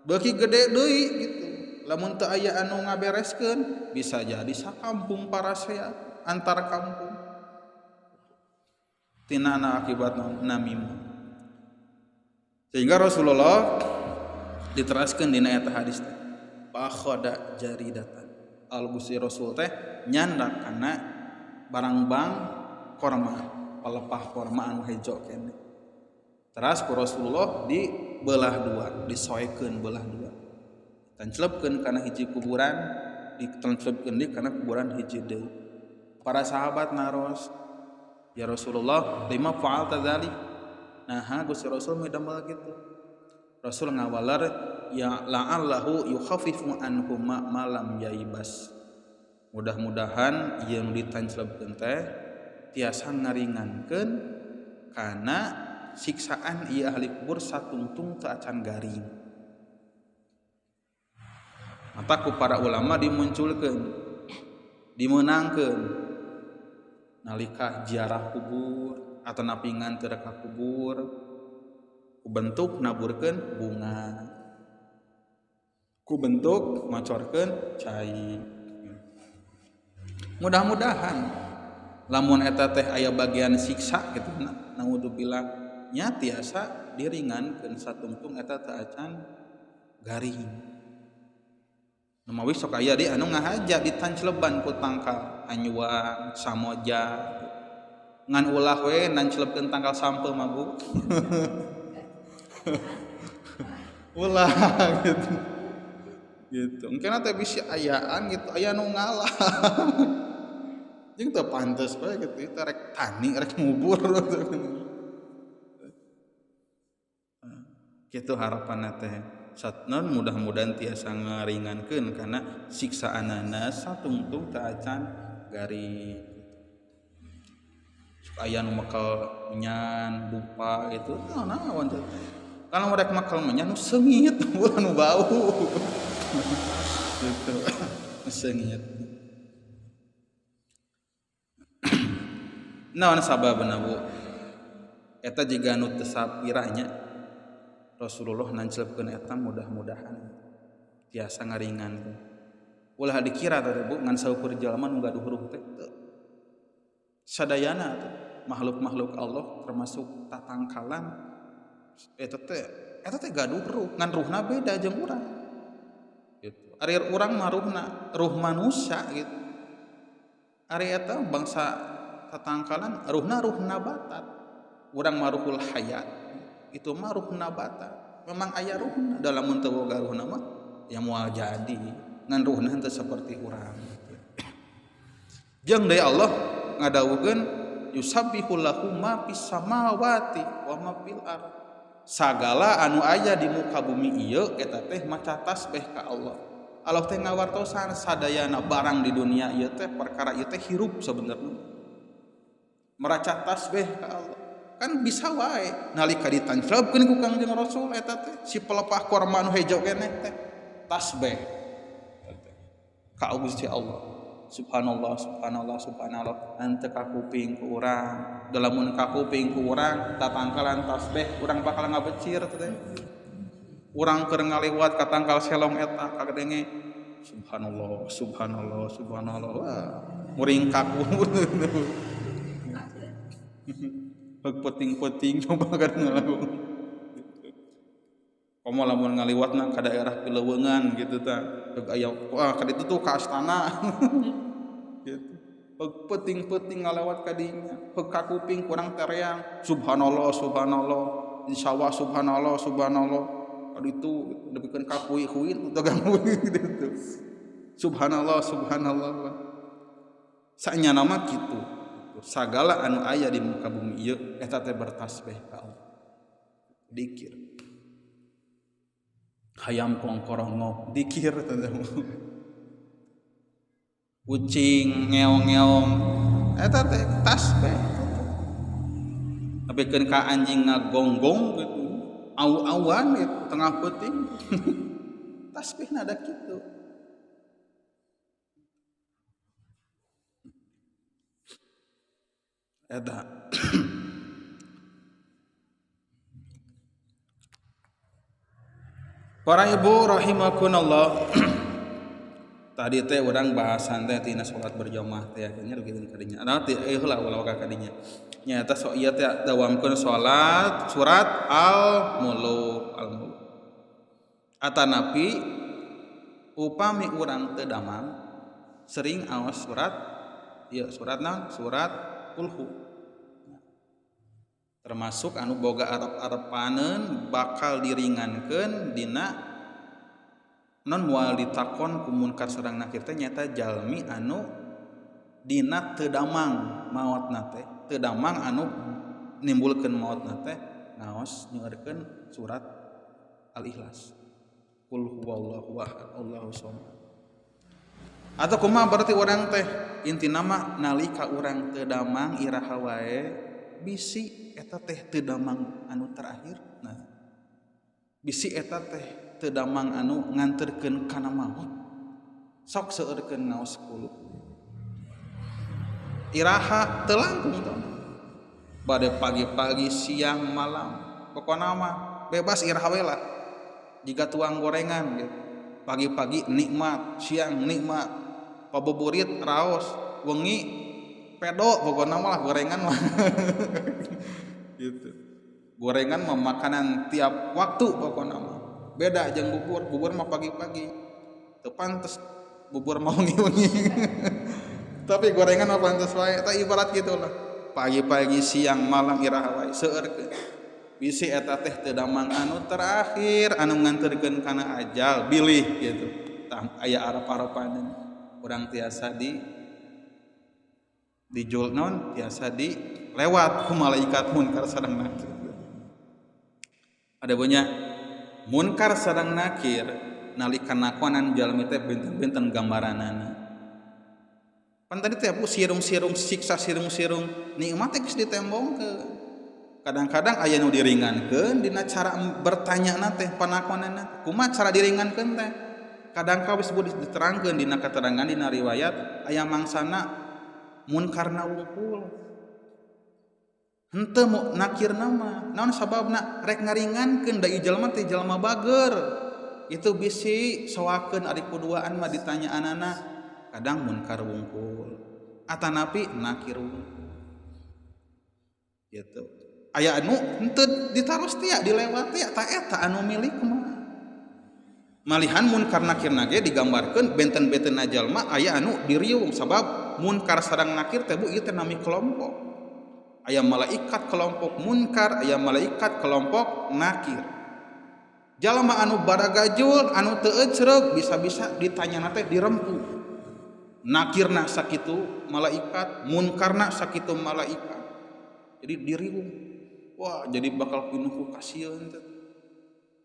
beuki gede deui gitu. Lamun teu aya anu ngabereskeun bisa jadi sakampung parasea antar kampung tina akibat namimah. Sehingga Rasulullah diteraskan dina eta hadis teh pakhoda jaridatan. Al Gusti Rasul teh nyandak kana barangbang korma, pelepah korma anu hejo keneh. Teras ku Rasulullah dibelah dua, disoekeun belah dua. Tanclepkeun kana hiji kuburan, ditanclepkeun deui kana kuburan hiji deui. Para sahabat naros, "Ya Rasulullah, lima fa'alta dzalik?" Nah, Gusti Rasul midamel gitu. Rasul ngawalar ya la'allahu yukhaffifu anhuma malam yaibas. Mudah-mudahan yang ditanclepkeun teh tiasa ngaringankeun kana siksaan ieu ahli kubur satungtung teu acan garing. Mata ku para ulama dimunculkeun, dimeunangkeun nalika ziarah kubur atau napingan teu ka kubur kubentuk naburkeun bunga, kubentuk macorkeun cai. Mudah-mudahan lamun eta teh aya bagian siksa gitu naudzubillah nya tiasa diringankeun satungtung eta teu acan garing. Namawi sok aya di anu ngahaja ditancleban ku tangkal anyuang samoja ngan ulah we nanclepkeun tangkal sampeu mah Bu. Ulah gitu. Gitu. Engkena teh bisi ayaan gitu, aya nu ngalah. Jeung teu pantes bae gitu, teh rek tani rek ngubur. Kitu harapanna teh. Satnon mudah-mudahan tiasa ngaringankeun kana siksaanana satungtung teu acan garing. Aya nu mekel menyan dupa gitu, naon teh. Kalau mereka makal mah nya nu seungit ulah nu bau. Gitu. Seungit. Naon sababna Bu? Eta jiga nu teu sapiranya Rasulullah nancelkeun eta mudah-mudahan tiasa ngaringan. Ulah dikira teh Bu ngan saukur jalma nu gaduh ruh teh. Sadayana teh makhluk-makhluk Allah termasuk tatangkalan eta teh gaduh ruh ngan ruhna beda jeung urang. Gitu. Ari urang mah ruhna ruh manusia gitu. Ari eta bangsa tatangkalan ruhna ruh nabatat. Urang mah ruhul hayat. Itu mah ruh nabatat. Memang aya ruhna dalam mun teu boga ruhna mah ya moal jadi. Ngan ruhna henteu seperti urang gitu. Jeung deui Allah ngadawuhkeun yusabbihu lahu ma fis samawati wa ma fil ard. Sagala anu aya di muka bumi ieu eta teh maca tasbih ka Allah. Allah teh ngawartosan sadayana barang di dunia ieu teh perkara ieu teh hirup sebenarnya. Meraca tasbih ka Allah. Kan bisa wae nalika ditancapkeun ku Kangjeng Rasul eta teh si pelepah korma anu hejo keneh teh tasbih ka Gusti Allah. Subhanallah, subhanallah, subhanallah. Henteu kakuping ku urang. Lamun kakuping ku urang tatangkalan tasbih urang bakal ngabecir teh. Urang keur ngaliwat ka tangkal selong eta kagedenge subhanallah, subhanallah, subhanallah. Wah, muring kaku. Heug peuting-peuting coba kan ngalagu. Komo lamun ngaliwatna ka daerah Pileuweungan gitu tah. Heug aya wah ka ditu tuh ka astana. Gitu. Heug peuting-peuting ngalewat ka dinya, heug kakuping kurang tereang subhanallah, subhanallah, di sawah subhanallah, subhanallah. Ka ditu nepikeun ka hui-hui teu ganggu gitu. Subhanallah, subhanallah. Sanyana mah kitu. Sagala anu aya di muka bumi ieu eta teh bertasbih ka Allah. Dikir. Hayam kongkorongok dikir teh. Kucing ngeong-ngeong eta teh tasbih. Nepikeun ka anjing ngagonggong gitu. Au-auan gitu tengah peuting. Tasbihna da kitu. Eta. Para ibu rahimakumullah. Tadi teh urang bahasan teh tina salat berjamaah teh nya kitu kadinya. Nah teh heula ulah ka kadinya. Nya eta sok ieu teh dawamkeun salat surat Al-Muluk, Al-Muluk. Atanapi upami urang teu damang sering aos surat ieu surat naon? Surat Kulhu. Termasuk anu boga arep-arepaneun bakal diringankeun dina non moal ditakon ku munkar sareng nakir teh nyata jalmi anu dina teu damang maotna teh teu damang anu nimbulkeun maotna teh ngaos nyeueurkeun surat Al-Ikhlas. Qul huwallahu ahad, Allahu samad. Atau kumaha berarti urang teh intina mah nalika urang teu damang iraha wae bisi eta teh teu damang anu terakhir. Nah, bisi eta teh teu damang anu nganterkeun kana maut. Sok seueurkeun ngaos kulu. Iraha teu langkung teh. Bade pagi-pagi, siang, malam, pokona mah bebas iraha we lah. Jiga tuang gorengan gitu. Pagi-pagi nikmat, siang nikmat, pabuburit raos, wengi pedo pokona mah lah gorengan mah. Gitu. Gorengan mah makanan tiap waktu pokona mah. Beda jeung bubur, bubur mah pagi-pagi. Teu pantes bubur mah wengi-wengi. Tapi gorengan mah pantes wae, eta ibarat gitu lah. Pagi-pagi, siang, malam iraha wae seueurkeun. Bisi eta teh teu damang anu terakhir anu nganterkeun kana ajal bilih gitu. Tah aya arep-arepaneun urang tiasa di dijul non tiasa di lewat ku malaikat munkar sareng nakir. Ada banyak munkar sareng nakir nalika nakonan jalmi teh benten-benten gambaranana. Pan tadi teh bu sirung-sirung siksa sirung-sirung nikmat teh geus ditembongkeun. Kadang-kadang aya nu diringankeun dina cara bertanyana teh panakonana. Kumaha cara diringankeun teh? Kadang ka wis diterangkeun dina keterangan dina riwayat aya mangsana munkarna wungkul. Henteu nakirna mah. Naon sababna? Rek ngaringankeun da ieu jalma teh jalma bager. Itu bisi soakeun ari kuduaan mah ditanyaanana kadang munkar wungkul atanapi nakir wungkul. Gitu. Aya anu henteu ditaros tia dilewati ta eta anu milik mah. Malihan munkar nakirna ge digambarkeun benten-bentenna jalma aya anu diriung sabab munkar sareng nakir teh bu ieu teh nami kelompok. Aya malaikat kelompok munkar, aya malaikat kelompok nakir. Jalma anu baragajul, anu teu ecreug bisa-bisa ditanyana teh dirempu. Nakirna sakitu malaikat, munkarna sakitu malaikat. Jadi diriung. Wah, jadi bakal pinuh ku kasieun teh.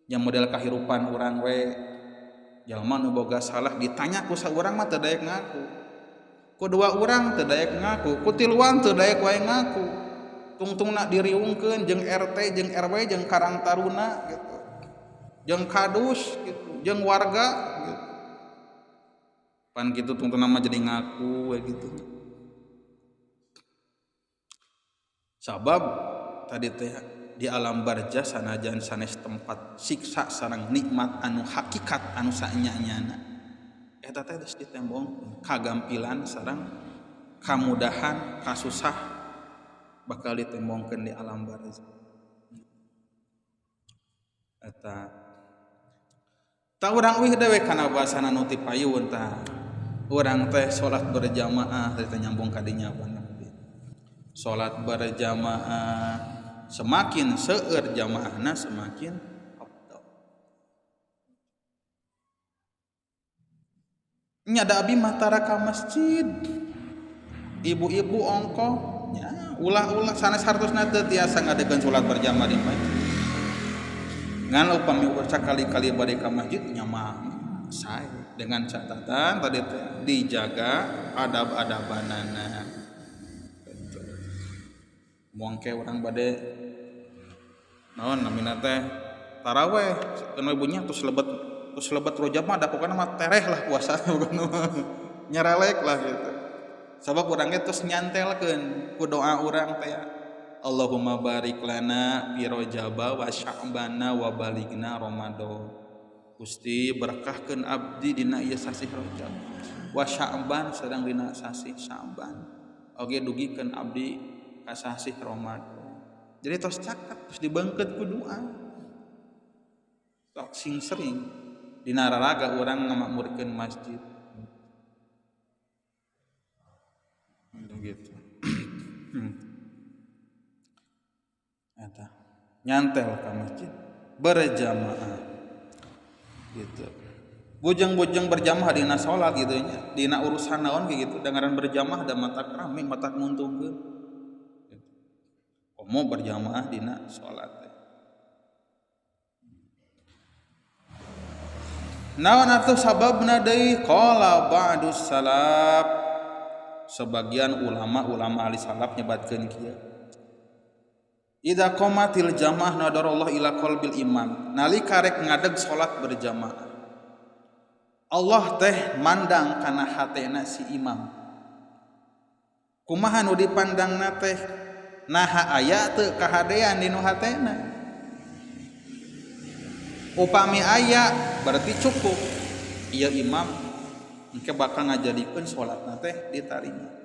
Nya model kahirupan urang we jalma nu boga salah ditanya ku saurang mah teu daek ngaku. Ku dua urang teu daek ngaku, ku tiluan teu daek wae ngaku. Tungtungna diriungkeun jeung RT, jeung RW, jeung Karang Taruna gitu. Jeung kadus gitu, jeung warga gitu. Pan kitu tungtungna mah jadi ngaku we gitu. Sabab tadi teh di alam barzah sanajan sanes tempat siksa sareng nikmat anu hakikat anu saenya-enyana. Eta teh geus ditembongkeun kagampilan sareng kamudahan kasusah bakal ditembongkeun di alam barzah. Eta ta urang uih dewe kana basana nu ti payun tah. Urang teh salat berjamaah teh nyambung ka dinya banget. Salat berjamaah semakin seueur jamaahna semakin afdal. Nya da abi mah tara ka masjid. Ibu-ibu ongkoh nya ulah-ulah sanes hartosna teu tiasa ngadekeun salat berjamaah di masjid. Ngan upami sakali-kali bade ka masjid nya mah sae dengan catatan tadi teh dijaga adab-adabanana. Mongke urang bade naon namina teh taraweh keun ibunya terus lebet rojab mah da pokona mah tereh lah puasa pokona nyerelek lah gitu. Sabab urang ge terus nyantelkeun ku doa urang teh Allahumma barik lana fi rajaba wa sya'bana wa baligna Ramadan. Gusti berkahkeun abdi dina ieu sasih Rajab wa Sya'ban sareng dina sasih Sya'ban. Oge dugikeun abdi ka sasih Ramadan. Jadi tos caket terus dibeungkeut ku doa. Sok sing sering dina raraga urang ngamakmurkeun masjid. Gitu. Eta nyantel ka masjid berjamaah gitu. Bujeng-bujeng berjamaah dina salat gitu nya, dina urusan naon kayak gitu, dengaran berjamaah da matak rame, matak nguntungkeun. Gitu. Komo berjamaah dina salat. Naon atuh sababna deui qala ba'dus salaf. Sebagian ulama-ulama ahli salaf nyebatkeun kieu. Idza qamatil jamaah nadarallahu ila qalbil imam. Nalika rek ngadeg salat berjamaah. Allah teh mandang kana hatena si imam. Kumaha nu dipandangna teh? Naha aya teu kahadean dinu hatena. Upami aya berarti cukup. Ieu imam engke bakal ngajadikeun salatna teh ditarima.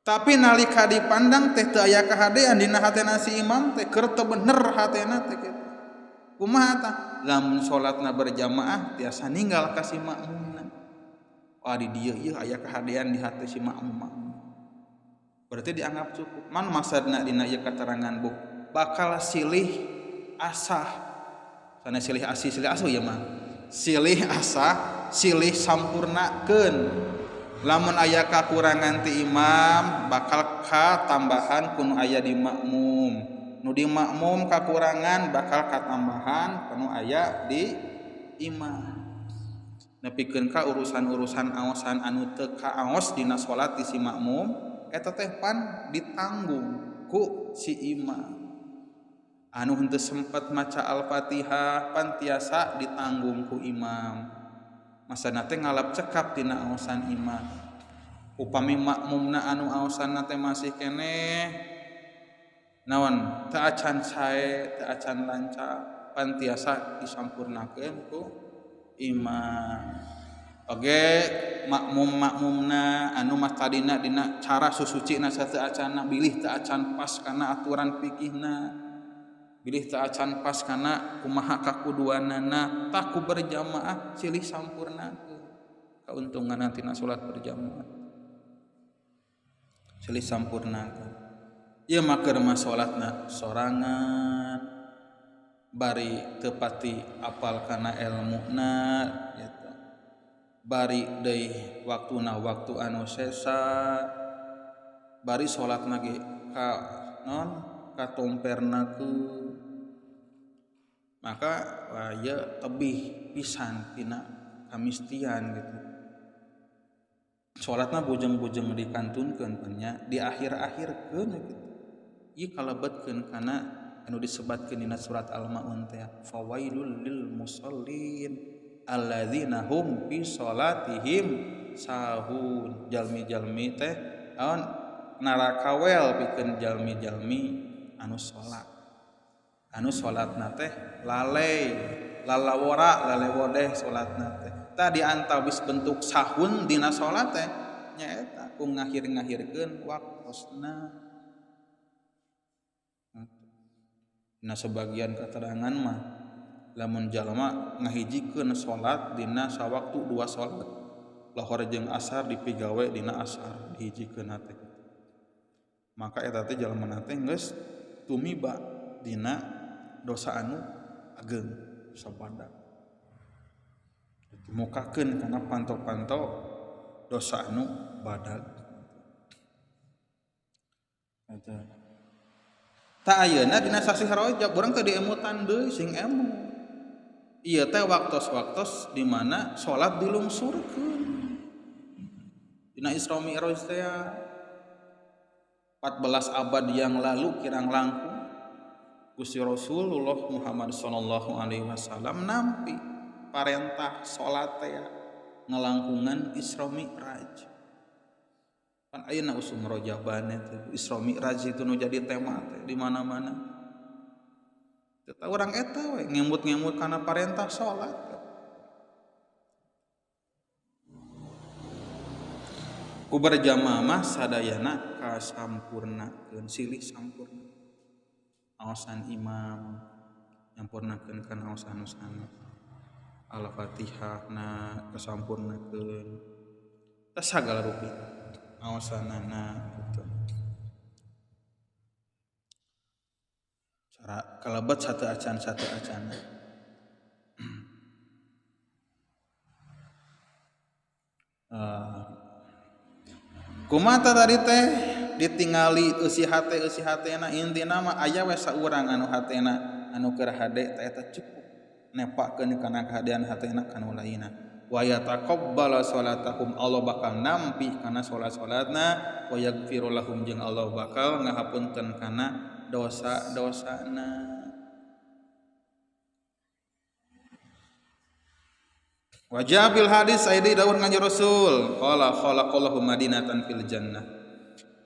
Tapi nalika dipandang teh teu aya kahadean dina hatena si imam teh keur teu bener hatena teh kitu. Kumaha tah? Lamun salatna berjamaah tiasa ninggal ka si makmumna. Wah di dieu ieu aya kahadean di hati si makmum. Berarti dianggap cukup. Man maksudna dina ieu katerangan bu bakal silih asah. Sana silih asih silih asuh ieu mah. Silih asah silih sampurnakeun. Lamun aya kakurangan ti imam bakal katambahan ku nu aya di makmum. Nu di makmum kakurangan bakal katambahan ku nu aya di imam. Nepikeun ka urusan-urusan aosan anu teu kaaos dina salat di si makmum eta teh pan ditanggung ku si imam. Anu henteu sempat maca Al-Fatihah pan tiasa ditanggung ku imam. Masana teh ngalap cekap tina aosan imam. Upami makmumna anu aosanna teh masih keneh naon teu acan sae, teu acan lancar, pan tiasa disampurnakeun ku imam. Oge makmum-makmumna anu mah tadina dina cara susucina sateu acanna bilih teu acan pas kana aturan fikihna. Bilih teu acan pas kana kumaha kakuduanana taku berjamaah silih sampurnakeun. Kauntunganna tina salat berjamaah. Silih sampurnakeun. Ieu mah keur mah salatna sorangan bari teu pati apal kana elmuna gitu. Bari deui waktuna waktu anu sesa bari salatna ge ka non katomperna ku maka wah ieu tebih pisan tina kamistian gitu. Salatna bujeng-bujeng dikantunkeun nya di akhir-akhirkeun gitu. Ieu kalebetkeun kana anu disebatkeun dina surat Al-Maun teh fawailul lil musallin alladzina hum fi salatihim sahun. Jalmi-jalmi teh naon neraka wel pikeun jalmi-jalmi anu salat. Anu salatna teh lalai, lalawora, lalewodeh salatna teh. Tadi antawis bentuk sahun dina salat teh nyaeta ku ngahir-ngahirkeun waktosna. Nah sebagian keterangan mah lamun jalma ngahijikeun salat dina sawaktu dua salat. Lohor jeung asar dipigawe dina asar dihijikeun teh. Maka eta teh jalma teh geus tumiba dina dosa anu ageng sabadak. Ditemukakeun kana panto-panto dosa anu badag. Eta. Ta ayeuna dina sasih Rajab urang teh diemutan deui sing emu. Ieu teh waktos-waktos di mana salat dilungsurkeun. Dina Isra Mi'raj teh 14 abad yang lalu kirang langkung Gusti Rasulullah Muhammad sallallahu alaihi wasallam nampi parentah salat teh ngalangkungan Isra Mi'raj. Pan ayeuna usum Rajaban teh Isra Mi'raj itu nu jadi tema teh di mana-mana. Teu urang eta we ngemut-ngemut kana parentah salat. Ku berjamaah mah sadayana kasampurnakeun silih sampurna. Aosan imam nyampurnakeun kana aosan sanes. Al-Fatihah na kasampurnakeun. Tah sagala rupi aosanana gitu. Cara kalebet satu acan satu acana. Kumata tadi teh ditingali eusi hate eusi hatena intina mah aya we saurang anu hatena anu keur hade teh eta cukup nepakeun kana kahadean hatena kanu lainna. Wa yataqabbala salatahum Allah bakal nampi kana salat-salatna wa yaghfiru lahum jeung Allah bakal ngahapunten kana dosa-dosana. Wajabil hadis aidi dawuh kanjeng Rasul qala khalaqallahu madinatan fil jannah.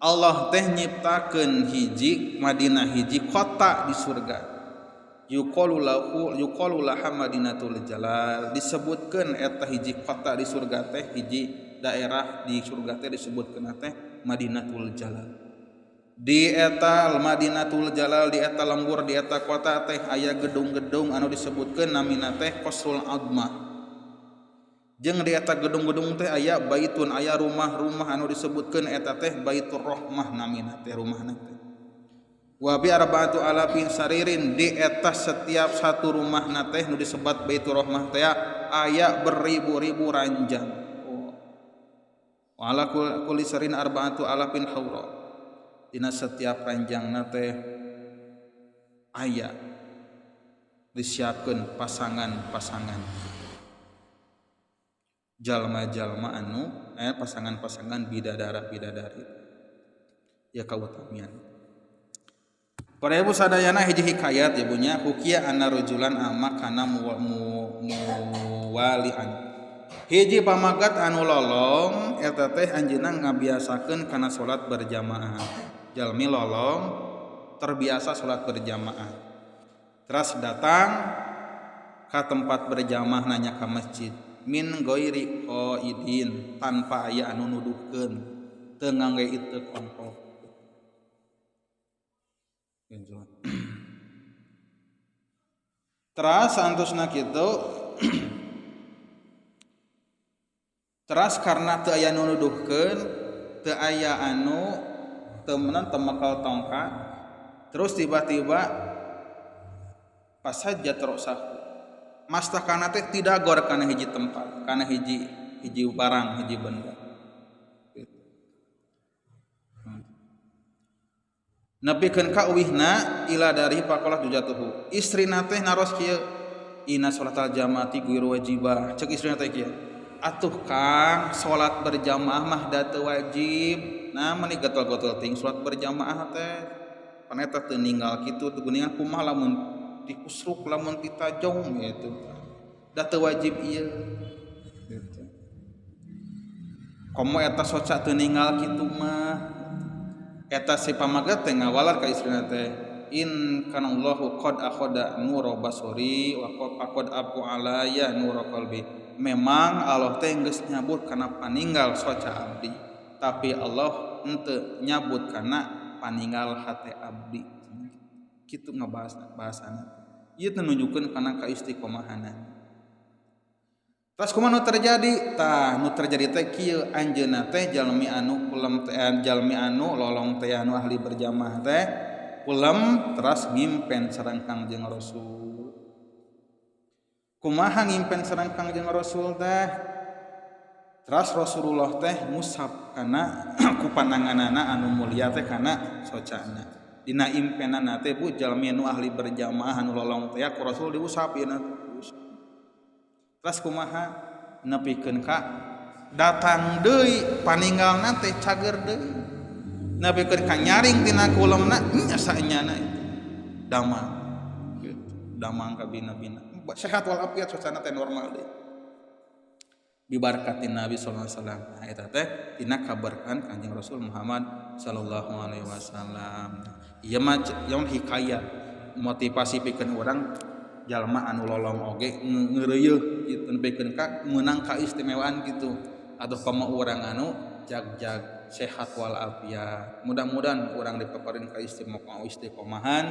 Allah teh nyiptakeun hiji Madinah hiji kota di surga. Yuqalu lahu yuqalu laha Madinatul Jalal. Disebutkeun eta hiji kota di surga teh hiji daerah di surga teh disebutkeun teh Madinatul Jalal. Di eta Madinatul Jalal di eta lembur di eta kota teh aya gedung-gedung anu disebutkeun namina teh Qasrul Azmah. Jeung di eta gedung-gedung teh aya baitun aya rumah-rumah anu disebutkeun eta teh Baitur Rahmah namina teh rumahna teh. Wa bi arba'atu alafin saririn di eta setiap satu rumahna teh nu disebat Baitur Rahmah teh aya beribu-ribu ranjang. Wa ala kulli sarin arba'atu alafin haura. Dina setiap ranjangna teh aya disiapkeun pasangan-pasangan. Jalma-jalma anu pasangan-pasangan bidadara-bidadari ya kautamian. Para ibu sadayana hiji hikayat ibunya hukia anna rajulan ama kana muwalian. Hiji pamagat anu lolong eta teh anjeunna ngabiasakeun kana salat berjamaah. Jalmi lolong terbiasa salat berjamaah. Terus datang ka tempat berjamaah nanya ka masjid min ghairi qaidin tanpa aya anu nuduhkeun teu ngangge iteuk ongkoh. Teras antosna kitu teras karena teu aya nu nuduhkeun teu aya anu teu meunang teu makal tongkat terus tiba-tiba pasajat roksahu mastakana teh tidak gor kana hiji tempat kana hiji hiji barang hiji benda. Nepikeun ka uwihna ila dari pakolah jatuhu. Istrina teh naros kieu inna sholatal jamaati guiru wajibah. Cek istrina teh kieu. Atuh Kang, salat berjamaah mah da teu wajib. Nah meuni getol-getol ting salat berjamaah teh. Pan eta teu ninggal kitu teu geuningan kumaha lamun dikusruk lamun ditajong gitu. Da teu wajib ieu. Gitu. Komo eta soca teu ninggal kitu mah. Eta si pamagat teh ngawalar ka istrina teh in kanallahu qad akhada nura basori wa qad abu alaya nura qalbi. Memang Allah teh geus nyabut kana paninggal soca abdi, tapi Allah henteu nyabut kana paninggal hate abdi. Kitu ngabahas bahasana. Ieu teh nunjukkeun kana kaistiqomahanana. Terus kumaha nu terjadi? Tah nu terjadi teh kieu anjeunna teh jalmi anu kulem teh jalmi anu lolong teh anu ahli berjamaah teh kulem teras ngimpen sareng Kangjeng Rasul. Kumaha ngimpen sareng Kangjeng Rasul teh? Teras Rasulullah teh ngusap kana ku pananganana anu mulia teh kana socana. Dina impenana teh bu jalmi anu ahli berjamaah anu lolong teh ku Rasul diusap ieu. Terus kumaha nepikeun ka datang deui paninggalna teh cager deui nepikeun ka nyaring tina kulemna nya saenyana damang gitu damang ka bina-bina sehat walafiat suasana teh normal deui bibarakatin Nabi sallallahu alaihi wasallam. Nah eta teh tina kaberkahan Kanjeng Rasul Muhammad sallallahu alaihi wasallam. Ieu mah yang hikayat motivasi pikeun urang jalma anu lolong oge ngeureuyeuh kitu nepikeun ka meunang kaistimewaan kitu atuh komo urang anu jag-jag sehat walafiat. Mudah-mudahan urang dipaparin ka istiqomahan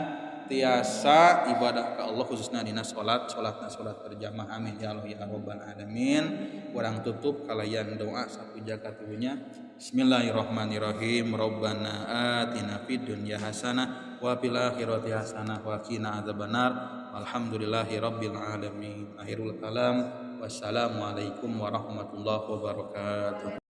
tiasa ibadah ka Allah khususna dina salat salatna salat berjamaah. Amin ya Allah ya rabbal alamin. Urang tutup kalayan doa sapu jagat ibunya. Bismillahirrahmanirrahim. Rabbana atina fid dunya hasanah wa fil akhirati hasanah wa qina adzabannar. Alhamdulillahi rabbil alamin. Akhirul kalam. Wassalamualaikum warahmatullahi wabarakatuh.